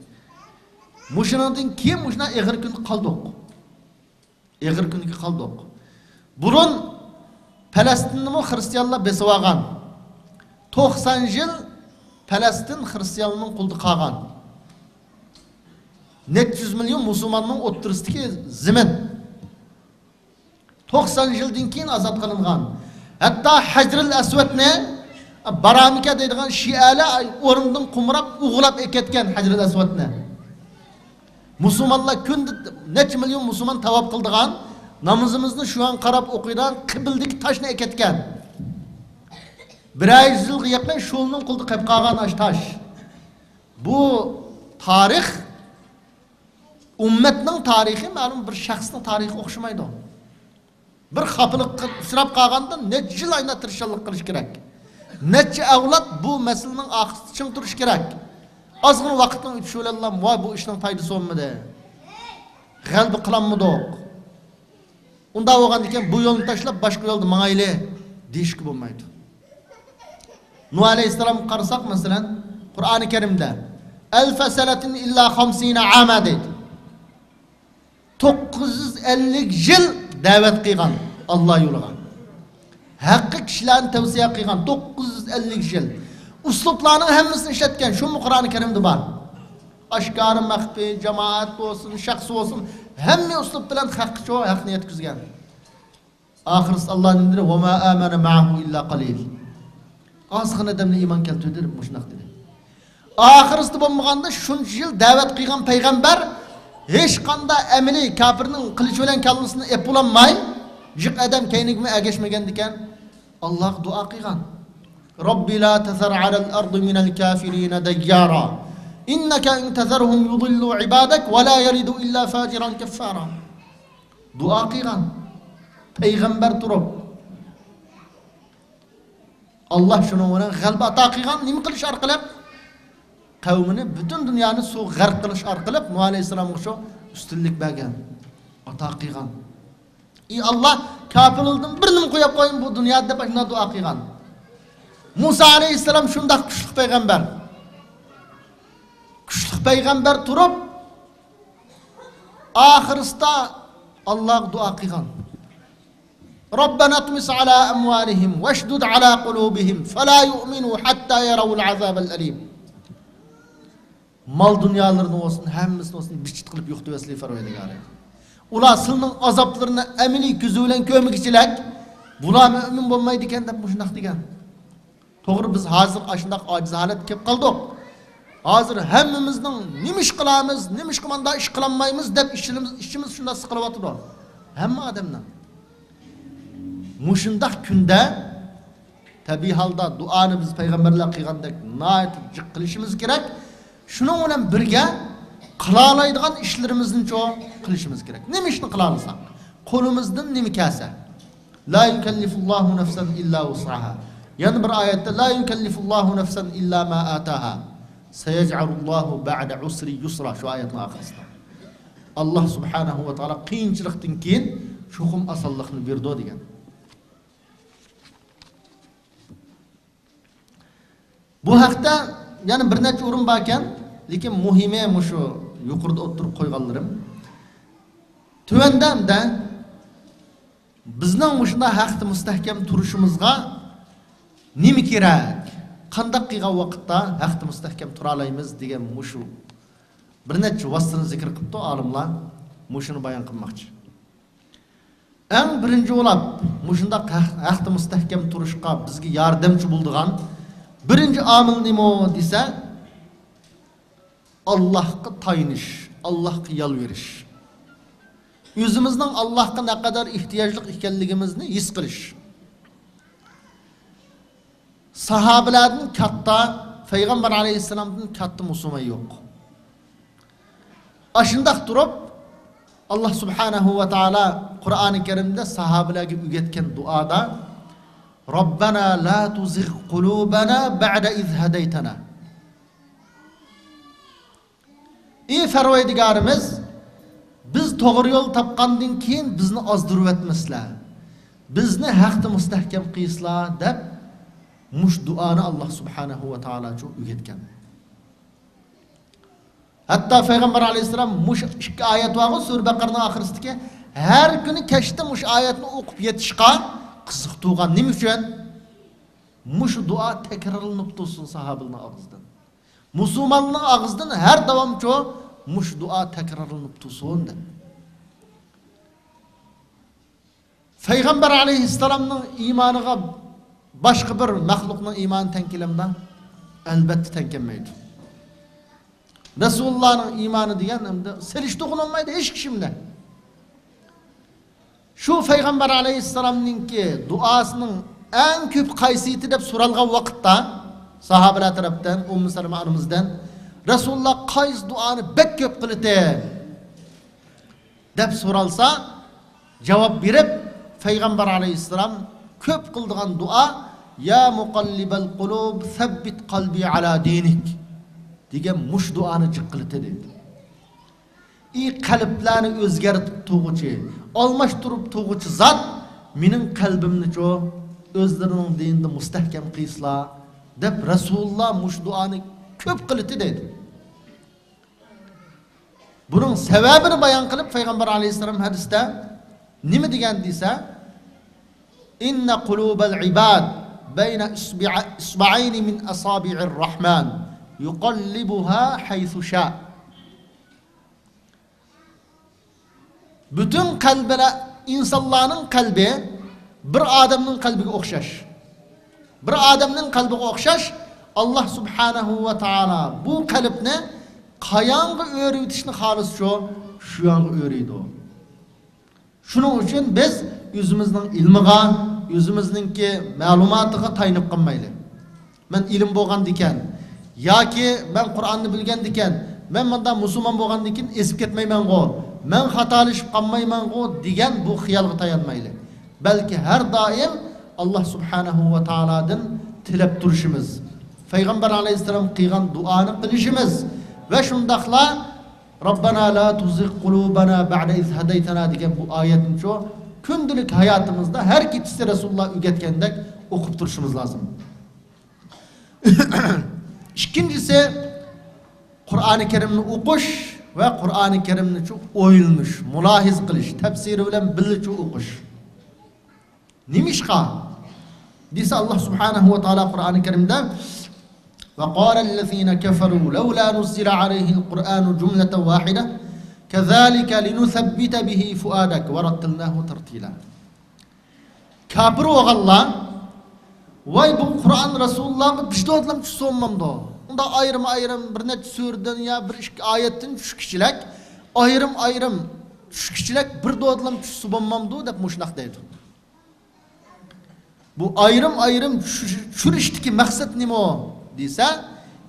مۇشۇنىڭدىن كېيىن مۇشۇنداق ئېغىر كۈندە قالدۇق. ئېغىر كۈنگە قالدۇق. بۇرۇن پەلەستىننىمۇ خىرىستىيانلار بېسىۋالغان. توقسان يىل پەلەستىن خىرىستىيانلارنىڭ قولىدا قالغان. نەچچە يۈز مىليون مۇسۇلماننىڭ ئوتتۇرىسىدىكى زېمىن. توقسان يىلدىن كېيىن ئازاد قىلىنغان. ھەتتا ھەجرىل ئەسۋەدنى بارامىكا دەيدىغان شىئەلەر ئورنىدىن قومىراپ، ئوغرىلاپ ئەكەتكەن ھەجرىل ئەسۋەدنى. مۇسۇلمانلار كۈندە نەچچە مىليون مۇسۇلمان تاۋاپ قىلىدىغان، نامىزىمىزنى شۇڭا قاراپ ئوقۇيدىغان قىبلىدىكى تاشنى ئەكەتكەن. بىرەر يۈز يىلغا يېقىن شۇلىنىڭ قولىدا قېلىپ قالغان ئاشۇ تاش. بۇ تارىخ ئۈممەتنىڭ تارىخى مەلۇم بىر شەخسنىڭ تارىخىغا ئوخشىمايدۇ. بىر خاپىلىققا ئۇچراپ قالغاندا نەچچە يىل ئاينا تىرىشچانلىق قىلىش كېرەك. نەچچە ئەۋلاد بۇ مەسىلىنىڭ ئارقىسىدا چىڭ تۇرۇش كېرەك. ئازغىنا ۋاقىتنىڭ ئۆتۈشى بىلەنلا، ۋاي، بۇ ئىشنىڭ پايدىسى بولمىدى، غەلىبە قىلالمىدۇق. ئۇنداق بولغاندىكىن بۇ يولنى تاشلاپ باشقا يولدا ماڭايلى دېيىشكە بولمايدۇ. نۇھ ئەلەيھىسسالامغا قارىساق، مەسىلەن، قۇرئانى كەرىمدە، «ئەلفە سەنەتىن ئىللا خەمسىنە ئامە» دەيدۇ. توققۇز يۈز ئەللىك يىل دەۋەت قىلغان ئاللا يولىغا. ھەققە كىشىلەرنى تەۋسىيە قىلغان توققۇز يۈز ئەللىك يىل. ئۇسلۇبلارنىڭ ھەممىسىنى ئىشلەتكەن، شۇمۇ قۇرئانى كەرىمدە بار. ئاشكارا، مەخپىي، جامائەت بولسۇن، شەخس بولسۇن، ھەممە ئۇسلۇب بىلەن ھەققىچۇ، ھەقنى يەتكۈزگەن. ئاخىرسىدا ئاللا نېمە دېدى؟ «وما آمن معه إلا قليل.» ئازغىنە ئادەملا ئىمان كەلتۈردى دەپ مۇشۇنداق دېدى. ئاخىرسىدا بولمىغاندا شۇنچە يىل دەۋەت قىلغان پەيغەمبەر ھېچقانداق ئەمەلىي كاپىرنىڭ قىلىچى بىلەن كاللىسىنى ئېپىۋالالماي، جىق ئادەم كەينىگىمۇ ئەگەشمىگەندىكەن، ئاللاغا دۇئا قىلغان. رب لا تذر على الأرض من الكافرين ديارا إنك إن تذرهم يضلوا عبادك ولا يلدوا إلا فاجرا كفارا. دۇئا قىلغان پەيغەمبەر تۇرۇپ. ئاللا شۇنىڭ بىلەن غەلىبە ئاتا قىلغان. نېمە قىلىش ئارقىلىق؟ قەۋمىنى، پۈتۈن دۇنيانى سۇغا غەرق قىلىش ئارقىلىق نۇھ ئەلەيھىسسالامغا شۇ ئۈستۈنلۈك بەرگەن، ئاتا قىلغان. ئى ئاللا، كاپىرلاردىن بىرىنىمۇ قويۇپ قويما بۇ دۇنيادا دەپ ئاشۇنداق دۇئا قىلغان. مۇسا ئەلەيھىسسالام شۇنداق كۈچلۈك پەيغەمبەر. كۈچلۈك پەيغەمبەر تۇرۇپ، ئاخىرسىدا ئاللاغا دۇئا قىلغان. ربنا اطمس على أموالهم واشدد على قلوبهم فلا يؤمنوا حتى يروا العذاب الأليم. مال دۇنيالىرىنى بولسۇن، ھەممىسىنى بولسۇن بىچىت قىلىپ يوقىتىۋەتسىلە پەرۋەردىگارى. ئۇلار سىلىنىڭ ئازابلىرىنى ئەمەلىي كۆزى بىلەن كۆرمىگۈچىلەك، بۇلار مۆمىن بولمايدىكەن دەپ مۇشۇنداق دېگەن. توغرا، بىز ھازىر ئاشۇنداق ئاجىز ھالەتكە كېلىپ قالدۇق. ھازىر ھەممىمىزنىڭ نېمە ئىش قىلامىز، نېمىشقا مانداق ئىش قىلالمايمىز دەپ ئىچىمىز، ئىچىمىز شۇنداق سىقىلىۋاتىدۇ. ھەممە ئادەمنىڭ. مۇشۇنداق كۈندە تەبىئىي ھالدا دۇئانى بىز پەيغەمبەرلەر قىلغاندەك ناھايىتى جىق قىلىشىمىز كېرەك. شۇنىڭ بىلەن بىرگە قىلالايدىغان ئىشلىرىمىزنىچۇ قىلىشىمىز كېرەك. نېمە ئىشنى قىلالىساق، قولىمىزدىن نېمە كەلسە. لا يكلف الله نفسا إلا وسعها. يەنە بىر ئايەتتە، لا يكلف الله نفسا إلا ما آتاها سيجعل الله بعد عسر يسرا. شۇ ئايەتنىڭ ئاخىرىسىدا. ئاللا سۇبھانەھۇ ۋە تائالا قىيىنچىلىقتىن كېيىن چوقۇم ئاسانلىقنى بېرىدۇ دېگەن. بۇ ھەقتە يەنە بىر نەچچە ئورۇن باركەن، لېكىن مۇھىمى مۇشۇ يۇقىرىدا ئوتتۇرىغا قويغانلىرىم. تۆۋەندە ئەمدى بىزنىڭ مۇشۇنداق ھەقتە مۇستەھكەم تۇرۇشىمىزغا نېمە كېرەك؟ قانداق قىلغان ۋاقىتتا ھەقتە مۇستەھكەم تۇرالايمىز دېگەن مۇشۇ بىر نەچچە ۋاسىتىنى زىكىر قىپتۇ ئالىملار. مۇشۇنى بايان قىلماقچى. ئەڭ بىرىنچى بولاپ، مۇشۇنداق ھەق-، ھەقتە مۇستەھكەم تۇرۇشقا بىزگە ياردەمچى بولىدىغان بىرىنچى ئامىل نېمە دېسە، ئاللاھقا تايىنىش، ئاللاھقا يالۋۇرۇش. ئۆزىمىزنىڭ ئاللاھقا نەقەدەر ئېھتىياجلىق ئىكەنلىكىمىزنى ھېس قىلىش. ساھابىلەردىن كاتتا، پەيغەمبەر ئەلەيھىسسالامدىن كاتتا مۇسۇلمان يوق. ئاشۇنداق تۇرۇپ، ئاللا سۇبھانەھۇ ۋە تائالا قۇرئانى كەرىمدە ساھابىلەرگە ئۆگەتكەن دۇئادا، ربنا لا تزغ قلوبنا بعد إذ هديتنا. ئى پەرۋەردىگارىمىز، بىز توغرا يول تاپقاندىن كېيىن بىزنى ئازدۇرۇۋەتمەسلە، بىزنى ھەقتە مۇستەھكەم قىلسىلا دەپ، مۇشۇ دۇئانى ئاللا سۇبھانەھۇ ۋە تائالاچۇ ئۆگەتكەن. ھەتتا پەيغەمبەر ئەلەيھىسسالام مۇشۇ ئىككى ئايەت بارغۇ سۈرە بەقەرىنىڭ ئاخىرىسىدىكى، ھەر كۈنى كەچتە مۇشۇ ئايەتنى ئوقۇپ يېتىشقا قىزىقتۇرغان. نېمە ئۈچۈن؟ مۇشۇ دۇئا تەكرارلىنىپ تۇرسۇن ساھابىلەرنىڭ ئاغزىدىن. مۇسۇلمانلارنىڭ ئاغزىدىن ھەر داۋامچۇ مۇشۇ دۇئا تەكرارلىنىپ تۇرسۇن دەپ. پەيغەمبەر ئەلەيھىسسالامنىڭ ئىمانىغا باشقا بىر مەخلۇقنىڭ ئىمانى تەڭ كېلەمدۇ؟ ئەلبەتتە تەڭ كەلمەيدۇ. رەسۇلۇللانىڭ ئىمانى دېگەن ئەمدى سېلىشتۇرغىلى بولمايدۇ ھېچ كىشى بىلەن. شۇ پەيغەمبەر ئەلەيھىسسالامنىڭكى دۇئاسىنىڭ ئەڭ كۆپ قايسى ئىدى دەپ سورالغان ۋاقىتتا، ساھابىلەر تەرەپتىن، ئۇممۇ سەلەمە ئانىمىزدىن، رەسۇلۇللا قايسى دۇئانى بەك كۆپ قىلىتى؟ دەپ سورالسا، جاۋاب بېرىپ، پەيغەمبەر ئەلەيھىسسالام كۆپ قىلىدىغان دۇئا، يا مۇقەللىبەل قۇلۇب، سەببىت قەلبى ئەلا دىنىك دېگەن مۇشۇ دۇئانى جىق قىلىتى دەيدۇ. ئى قەلبلەرنى ئۆزگەرتىپ تۇرغۇچى، ئالماشتۇرۇپ تۇرغۇچى زات، مېنىڭ قەلبىمنىچۇ ئۆزلىرىنىڭ دىنىدا مۇستەھكەم قىلسىلا، دەپ رەسۇلۇللا مۇشۇ دۇئانى كۆپ قىلىتى دەيدۇ. بۇنىڭ سەۋەبىنى بايان قىلىپ، پەيغەمبەر ئەلەيھىسسالام ھەدىستە نېمە دېگەن دېسە، إن قلوب العباد بين إصبع-، إصبعين من أصابع الرحمن يقلبها حيث شاء. پۈتۈن قەلبىلەر، ئىنسانلارنىڭ قەلبى بىر ئادەمنىڭ قەلبىگە ئوخشاش. بىر ئادەمنىڭ قەلبىگە ئوخشاش. ئاللا سۇبھانەھۇ ۋە تائالا بۇ قەلبنى قايانغا ئۆرۈۋېتىشنى خالىسىچۇ، شۇ يانغا ئۆرۈيدۇ. شۇنىڭ ئۈچۈن بىز ئۆزىمىزنىڭ ئىلمىغا، ئۆزىمىزنىڭكى مەلۇماتىغا تايىنىپ قالمايلى. مەن ئىلىم بولغاندىكەن ياكى مەن قۇرئاننى بىلگەندىكەن، مەن مۇنداق مۇسۇلمان بولغاندىكىن ئېزىپ كەتمەيمەنغۇ، مەن خاتالىشىپ قالمايمەنغۇ دېگەن بۇ خىيالغا تايانمايلى. بەلكى ھەر دائىم ئاللا سۇبھانەھۇ ۋە تائالادىن تىلەپ تۇرۇشىمىز، پەيغەمبەر ئەلەيھىسسالام قىلغان دۇئانى قىلىشىمىز ۋە شۇنداقلا ربنا لا تزغ قلوبنا بعد إذ هديتنا دېگەن بۇ ئايەتنىچۇ كۈندىلىك ھاياتىمىزدا ھەر كېچىسى رەسۇلۇللا ئۆگەتكەندەك ئوقۇپ تۇرۇشىمىز لازىم. ئىككىنچىسى، قۇرئانى كەرىمنى ئوقۇش ۋە قۇرئانى كەرىمنىچۇ ئويلىنىش، مۇلاھىزە قىلىش، تەپسىرى بىلەن بىللىچۇ ئوقۇش. نېمىشقا دېسە، ئاللا سۇبھانەھۇ ۋە تائالا قۇرئانى كەرىمدە، وقال الذين كفروا لولا نزل عليه القرآن جملة واحدة كذلك لنثبت به فؤادك ورتلناه ترتيلا. كاپىر بولغانلار، ۋاي، بۇ قۇرئان رەسۇلۇللاغا بىر دودىلام چۈشسە بولمامدۇ؟ ئۇنداق ئايرىم-ئايرىم بىر نەچچە سۈرىدىن يا بىر ئىككى ئايەتتىن چۈشكىچىلەك، ئايرىم-ئايرىم چۈشكىچىلەك بىر دودىلام چۈشسە بولمامدۇ دەپ مۇشۇنداق دەيدۇ. بۇ ئايرىم-ئايرىم چۈش-، چۈشۈرۈشتىكى مەقسەت نېمە دېسە،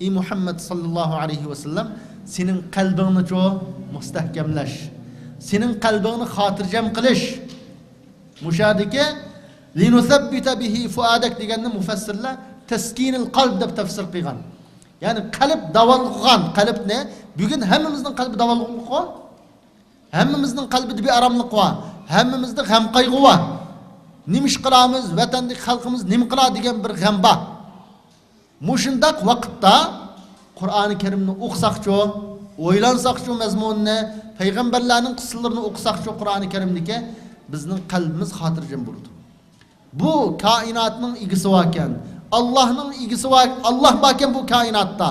ئى مۇھەممەد ساللاللاھۇ ئەلەيھى ۋەسەللەم، سېنىڭ قەلبىڭنىچۇ مۇستەھكەملەش، سېنىڭ قەلبىڭنى خاتىرجەم قىلىش. مۇشۇ يەردىكى لىنۇسەببىتە بىھى فۇئادەك دېگەننى مۇفەسسىرلەر تەسكىنىل قەلب دەپ تەپسىر قىلغان. يەنى قەلب داۋالغۇغان، قەلبنى، بۈگۈن ھەممىمىزنىڭ قەلبى داۋالغۇغانغۇ. ھەممىمىزنىڭ قەلبىدە بىئاراملىق بار، ھەممىمىزدە غەم-قايغۇ بار. نېمە ئىش قىلامىز، ۋەتەندىكى خەلقىمىز نېمە قىلار دېگەن بىر غەم بار. مۇشۇنداق ۋاقىتتا قۇرئانى كەرىمنى ئوقۇساقچۇ، ئويلانساقچۇ مەزمۇنىنى، پەيغەمبەرلەرنىڭ قىسسىلىرىنى ئوقۇساقچۇ قۇرئانى كەرىمدىكى، بىزنىڭ قەلبىمىز خاتىرجەم بولىدۇ. بۇ كائىناتنىڭ ئىگىسى باركەن، ئاللاھنىڭ ئىگىسى بار، ئاللاھ باركەن بۇ كائىناتتا.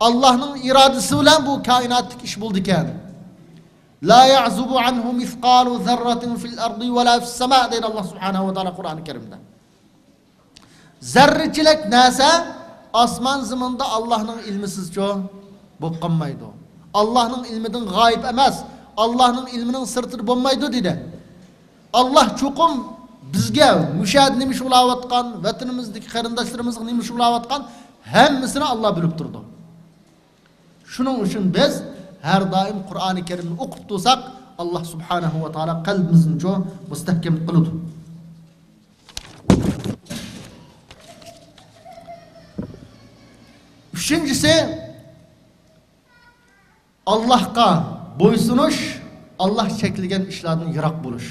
ئاللاھنىڭ ئىرادىسى بىلەن بۇ كائىناتتىكى ئىش بولىدىكەن. لا يعزب عنه مثقال ذرة في الأرض ولا في السماء دەيدۇ ئاللاھ سۇبھانەھۇ ۋە تائالا قۇرئانى كەرىمدە. زەررىچىلىك نەرسە ئاسمان زېمىندا ئاللاھنىڭ ئىلمىسىزچۇ بولۇپ قالمايدۇ. ئاللاھنىڭ ئىلمىدىن غايىب ئەمەس، ئاللاھنىڭ ئىلمىنىڭ سىرتىدا بولمايدۇ دېدى. ئاللاھ چوقۇم بىزگە مۇشۇ يەردە نېمە ئىش بولاۋاتقان، ۋەتىنىمىزدىكى قېرىنداشلىرىمىزغا نېمە ئىش بولاۋاتقان، ھەممىسىنى ئاللاھ بىلىپ تۇرىدۇ. شۇنىڭ ئۈچۈن بىز ھەر دائىم قۇرئانى كەرىمنى ئوقۇپ تۇرساق، ئاللاھ سۇبھانەھۇ ۋە تائالا قەلبىمىزنىچۇ مۇستەھكەم قىلىدۇ. ئۈچىنچىسى، ئاللاھقا بويسۇنۇش، ئاللاھ چەكلىگەن ئىشلاردىن يىراق بولۇش.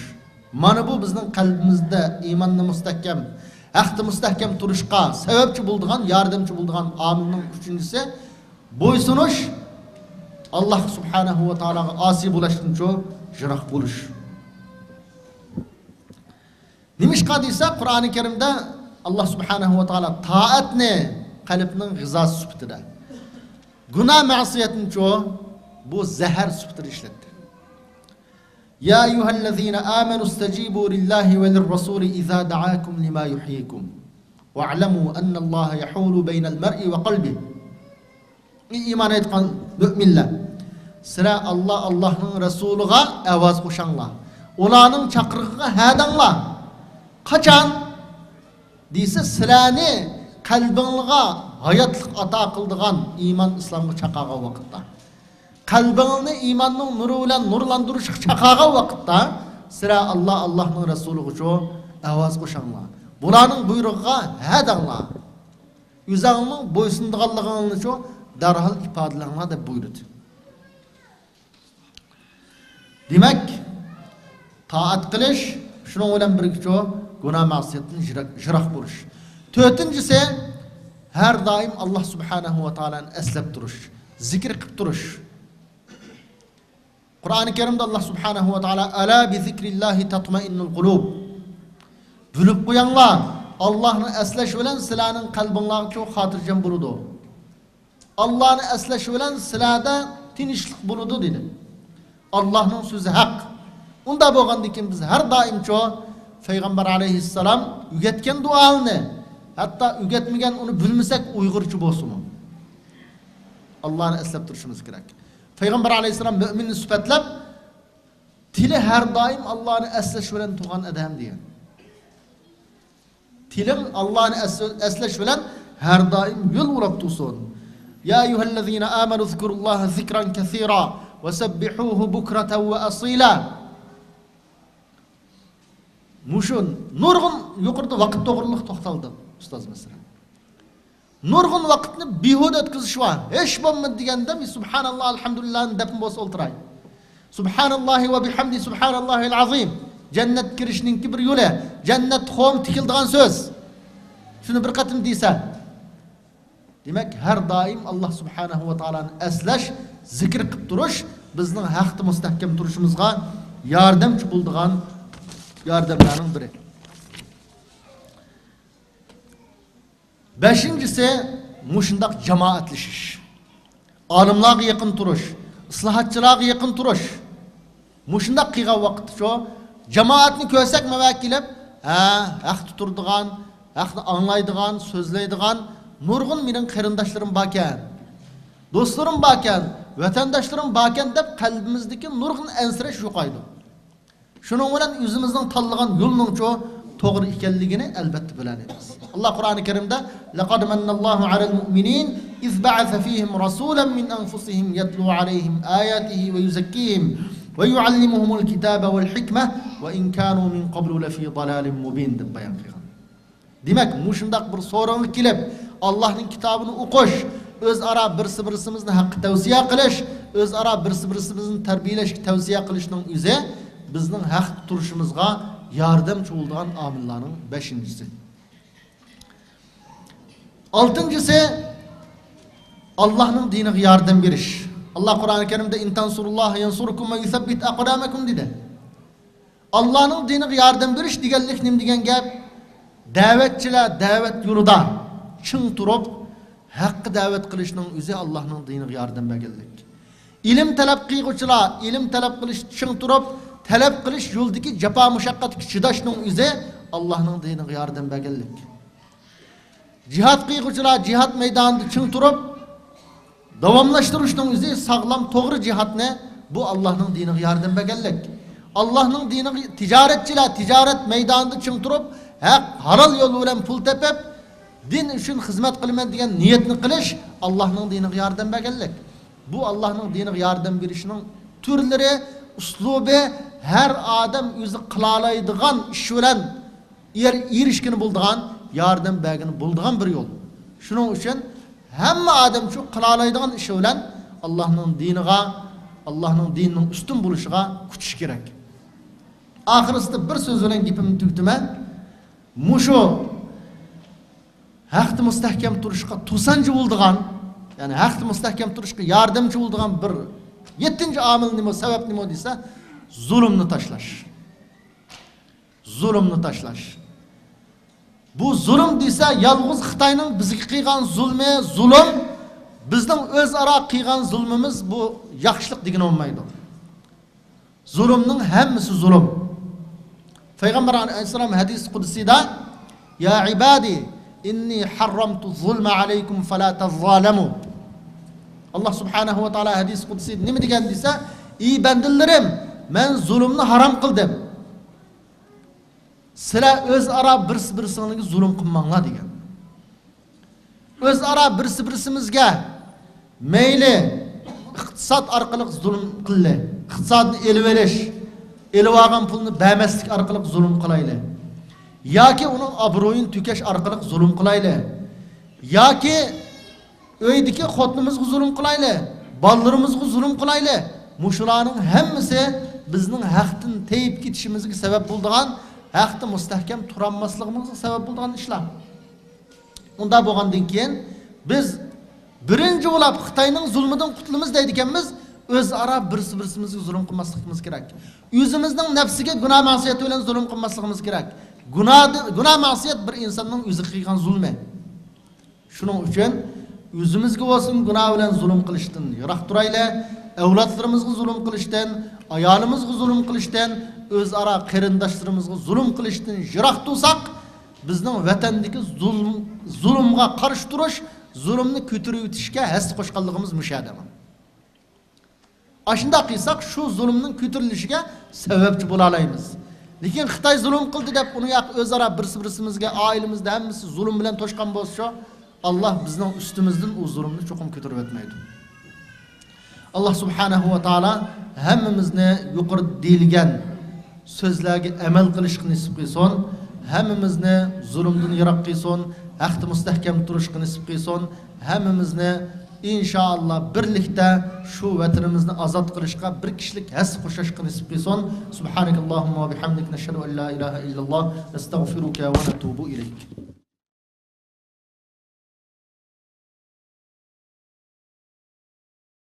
مانا بۇ بىزنىڭ قەلبىمىزدە ئىماننى مۇستەھكەم، ھەقتە مۇستەھكەم تۇرۇشقا سەۋەبچى بولىدىغان، ياردەمچى بولىدىغان ئامىلنىڭ ئۈچىنچىسى، بويسۇنۇش، ئاللاھ سۇبھانەھۇ ۋە تائالاغا ئاسىي بولۇشتىنچۇ يىراق بولۇش. نېمىشقا دېسە، قۇرئانى كەرىمدە ئاللاھ سۇبھانەھۇ ۋە تائالا تائەتنى قەلبنىڭ غىزاسى سۈپىتىدە، گۇناھ مەسىيەتنىچۇ بۇ زەھەر سۈپىتىدە ئىشلەتتى. يا أيها الذين آمنوا استجيبوا لله وللرسول إذا دعاكم لما يحييكم واعلموا أن الله يحول بين المرء وقلبه. ئى ئىمان ئېيتقان مۆمىنلەر، سىلەر ئاللاھ، ئاللاھنىڭ رەسۇلىغا ئاۋاز قوشاڭلار. ئۇلارنىڭ چاقىرىقىغا ھە دەڭلار. قاچان دېسە، سىلەرنى قەلبىڭلارغا ھاياتلىق ئاتا قىلىدىغان ئىمان ئىسلامغا چاقىرغان ۋاقىتتا، قەلبىڭلارنى ئىماننىڭ نۇرى بىلەن نۇرلاندۇرۇشقا چاقىرغان ۋاقىتتا، سىلەر ئاللاھ، ئاللاھنىڭ رەسۇلىغىچۇ ئاۋاز قوشاڭلار. بۇلارنىڭ بۇيرۇقىغا ھە دەڭلار. ئۆزۈڭنىڭ بويسۇنىدىغانلىقىڭلارنىچۇ دەرھال ئىپادىلەڭلار دەپ بۇيرۇدى. دېمەك، تائەت قىلىش، شۇنىڭ بىلەن بىرگىچۇ گۇناھ مەسىيەتتىن يىراق، يىراق بولۇش. تۆتىنچىسى، ھەر دائىم ئاللاھ سۇبھانەھۇ ۋە تائالانى ئەسلەپ تۇرۇش، زىكىر قىلىپ تۇرۇش. قۇرئانى كەرىمدە ئاللاھ سۇبھانەھۇ ۋە تائالا، ئەلا بىزىكرىللاھى تەتمەئىننۇل قۇلۇب. بىلىپ قويۇڭلار، ئاللاھنى ئەسلەش بىلەن سىلەرنىڭ قەلبىڭلارچۇ خاتىرجەم بولىدۇ. ئاللاھنى ئەسلەش بىلەن سىلەردە تىنچلىق بولىدۇ، دېدى. ئاللاھنىڭ سۆزى ھەق. ئۇنداق بولغاندىكىن بىز ھەر دائىمچۇ پەيغەمبەر ئەلەيھىسسالام ئۆگەتكەن دۇئالىنى، ھەتتا ئۆگەتمىگەن، ئۇنى بىلمىسەك، ئۇيغۇرچە بولسىمۇ، ئاللانى ئەسلەپ تۇرۇشىمىز كېرەك. پەيغەمبەر ئەلەيھىسسالام مۆمىننى سۈپەتلەپ، تىلى ھەر دائىم ئاللانى ئەسلەش بىلەن تۇرغان ئادەم دېگەن. تىلىڭ ئاللانى ئەس-، ئەسلەش بىلەن ھەر دائىم يول ئۇراپ تۇرسۇن. يا أيها الذين آمنوا اذكروا الله ذكرا كثيرا وسبحوه بكرة وأصيلا. مۇشۇ نۇرغۇن، يۇقىرىدا ۋاقىت توغرىلىق توختالدۇق، ئۇستاز، مەسىلەن. نۇرغۇن ۋاقىتنى بىھۇدە ئۆتكۈزۈش بار. ھېچ بولمىدى دېگەندە، سۇبھاناللا، ئەلھەمدۇلىللا دەپمۇ بولسا ئولتۇراي. سۇبھاناللاھى ۋە بىھەمدى، سۇبھاناللاھىل ئەزىم. جەننەتكە كىرىشنىڭكى بىر يولى. جەننەت قوم تىكىلىدىغان سۆز. شۇنى بىر قېتىم دېسە. دېمەك، ھەر دائىم ئاللا سۇبھانەھۇ ۋە تائالانى ئەسلەش، زىكىر قىلىپ تۇرۇش بىزنىڭ ھەقتە مۇستەھكەم تۇرۇشىمىزغا ياردەمچى بولىدىغان ياردەملەرنىڭ بىرى. بەشىنچىسى، مۇشۇنداق جامائەتلىشىش. ئالىملارغا يېقىن تۇرۇش، ئىسلاھاتچىلارغا يېقىن تۇرۇش. مۇشۇنداق قىلغان ۋاقىتتا شۇ جامائەتنى كۆرسەك، ماۋۇ كېلىپ، ھە، ھەقتە تۇرىدىغان، ھەقنى ئاڭلايدىغان، سۆزلەيدىغان نۇرغۇن مېنىڭ قېرىنداشلىرىم باركەن، دوستلىرىم باركەن، ۋەتەنداشلىرىم باركەن دەپ قەلبىمىزدىكى نۇرغۇن ئەنسىرەش يوقايدۇ. شۇنىڭ بىلەن ئۆزىمىزنىڭ تاللىغان يولىنىڭچۇ توغرا ئىكەنلىكىنى ئەلۋەتتە بىلەلەيمىز. ئاللا قۇرئانى كەرىمدە، لقد من الله على المؤمنين إذ بعث فيهم رسولا من أنفسهم يتلو عليهم آياته ويزكيهم ويعلمهم الكتاب والحكمة وإن كانوا من قبل لفي ضلال مبين دەپ بايان قىلغان. دېمەك، مۇشۇنداق بىر سورۇنغا كېلىپ، ئاللانىڭ كىتابىنى ئوقۇش، ئۆزئارا بىرسى-بىرسىمىزنى ھەققە تەۋسىيە قىلىش، ئۆزئارا بىرسى-بىرسىمىزنى تەربىيەلەشكە تەۋسىيە قىلىشنىڭ ئۆزى بىزنىڭ ھەقتە تۇرۇشىمىزغا ياردەمچى بولىدىغان ئامىللارنىڭ بەشىنچىسى. ئالتىنچىسى، ئاللانىڭ دىنىغا ياردەم بېرىش. ئاللا قۇرئانى كەرىمدە، إن تنصروا الله ينصركم ويثبت أقدامكم دېدى. ئاللانىڭ دىنىغا ياردەم بېرىش دېگەنلىك نېمە دېگەن گەپ؟ دەۋەتچىلەر دەۋەت يولىدا چىڭ تۇرۇپ، ھەققە دەۋەت قىلىشنىڭ ئۆزى ئاللانىڭ دىنىغا ياردەم بەرگەنلىك. ئىلىم تەلەپ قىلغۇچىلار ئىلىم تەلەپ قىلىش، چىڭ تۇرۇپ تەلەپ قىلىش يولىدىكى جاپا مۇشەققەتكە چىداشنىڭ ئۆزى ئاللانىڭ دىنىغا ياردەم بەرگەنلىك. جىھاد قىلغۇچىلار جىھاد مەيدانىدا چىڭ تۇرۇپ داۋاملاشتۇرۇشنىڭ ئۆزى ساغلام، توغرا جىھادنى، بۇ ئاللانىڭ دىنىغا ياردەم بەرگەنلىك. ئاللانىڭ دىنىغا، تىجارەتچىلەر تىجارەت مەيدانىدا چىڭ تۇرۇپ، ھەق، ھالال يول بىلەن پۇل تېپىپ، دىن ئۈچۈن خىزمەت قىلىمەن دېگەن نىيەتنى قىلىش ئاللانىڭ دىنىغا ياردەم بەرگەنلىك. بۇ ئاللانىڭ دىنىغا ياردەم بېرىشنىڭ تۈرلىرى، ئۇسلۇبى، ھەر ئادەم ئۆزى قىلالايدىغان ئىش بىلەن ئېر-، ئېرىشكىلى بولىدىغان، ياردەم بەرگىلى بولىدىغان بىر يول. شۇنىڭ ئۈچۈن ھەممە ئادەم شۇ قىلالايدىغان ئىشى بىلەن ئاللانىڭ دىنىغا، ئاللانىڭ دىنىنىڭ ئۈستۈن بولۇشىغا كۈچىشى كېرەك. ئاخىرسىدا بىر سۆز بىلەن گېپىمنى تۈگىتىمەن. مۇشۇ ھەقتە مۇستەھكەم تۇرۇشقا توسانچى بولىدىغان، يەنى ھەقتە مۇستەھكەم تۇرۇشقا ياردەمچى بولىدىغان بىر يەتتىنچى ئامىل نېمە، سەۋەب نېمە دېسە، زۇلۇمنى تاشلاش. زۇلۇمنى تاشلاش. بۇ زۇلۇم دېسە، يالغۇز خىتاينىڭ بىزگە قىلغان زۇلمى، زۇلۇم، بىزنىڭ ئۆزئارا قىلغان زۇلمىمىز، بۇ ياخشىلىق دېگىلى بولمايدۇ. زۇلۇمنىڭ ھەممىسى زۇلۇم. پەيغەمبەر ئەلەيھىسسالام ھەدىس قۇدسىدا، يا عبادي إني حرمت الظلم عليكم فلا تظالموا. ئاللا سۇبھانەھۇ ۋە تائالا ھەدىس قۇدسىدا نېمە دېگەن دېسە، ئى بەندىلىرىم، مەن زۇلۇمنى ھارام قىلدىم. سىلەر ئۆزئارا بىرسى بىرسىڭلارغا زۇلۇم قىلماڭلار دېگەن. ئۆزئارا بىرسى بىرسىمىزگە مەيلى ئىقتىساد ئارقىلىق زۇلۇم قىللى، ئىقتىسادنى ئېلىۋېلىش، ئېلىۋالغان پۇلنى بەرمەسلىك ئارقىلىق زۇلۇم قىلايلى، ياكى ئۇنىڭ ئابرۇيىنى تۆكۈش ئارقىلىق زۇلۇم قىلايلى، ياكى ئۆيدىكى خوتۇنىمىزغا زۇلۇم قىلايلى، بالىلىرىمىزغا زۇلۇم قىلايلى. مۇشۇلارنىڭ ھەممىسى بىزنىڭ ھەقتىن تېيىپ كېتىشىمىزگە سەۋەب بولىدىغان، ھەقتە مۇستەھكەم تۇرالماسلىقىمىزغا سەۋەب بولىدىغان ئىشلار. ئۇنداق بولغاندىن كېيىن، بىز بىرىنچى بولۇپ خىتاينىڭ زۇلمىدىن قۇتۇلىمىز دەيدىكەنمىز، ئۆزئارا بىرسى بىرسىمىزگە زۇلۇم قىلماسلىقىمىز كېرەك. ئۆزىمىزنىڭ نەپسىگە گۇناھ مەسىيەت بىلەن زۇلۇم قىلماسلىقىمىز كېرەك. گۇناھ، گۇناھ مەسىيەت بىر ئىنساننىڭ ئۆزىگە قىلغان زۇلمى. شۇنىڭ ئۈچۈن ئۆزىمىزگە بولسۇن گۇناھ بىلەن زۇلۇم قىلىشتىن يىراق تۇرايلى، ئەۋلادلىرىمىزغا زۇلۇم قىلىشتىن، ئايالىمىزغا زۇلۇم قىلىشتىن، ئۆزئارا قېرىنداشلىرىمىزغا زۇلۇم قىلىشتىن يىراق تۇرساق، بىزنىڭ ۋەتەندىكى زۇلۇم، زۇلۇمغا قارشى تۇرۇش، زۇلۇمنى كۆتۈرۈۋېتىشكە ھەسسە قوشقانلىقىمىز مۇشۇ يەردە. ئاشۇنداق قىلساق، شۇ زۇلۇمنىڭ كۆتۈرۈلۈشىگە سەۋەبچى بولالايمىز. لېكىن خىتاي زۇلۇم قىلدى دەپ، ئۇنى ياق ئۆزئارا بىرسى بىرسىمىزگە، ئائىلىمىزدە ھەممىسى زۇلۇم بىلەن توشقان بولسىچۇ، ئاللا بىزنىڭ ئۈستىمىزدىن ئۇ زۇلۇمنى چوقۇم كۆتۈرۈۋەتمەيدۇ. ئاللا سۇبھانەھۇ ۋە تائالا ھەممىمىزنى يۇقىرىدا دېيىلگەن سۆزلەرگە ئەمەل قىلىشقا نېسىپ قىلسۇن. ھەممىمىزنى زۇلۇمدىن يىراق قىلسۇن. ھەقتە مۇستەھكەم تۇرۇشقا نېسىپ قىلسۇن. ھەممىمىزنى ئىنشائاللا بىرلىكتە شۇ ۋەتىنىمىزنى ئازاد قىلىشقا بىر كىشىلىك ھەسسە قوشۇشقا نېسىپ قىلسۇن. سبحانك اللهم وبحمدك، نشهد أن لا إله إلا الله، نستغفرك ونتوب إليك.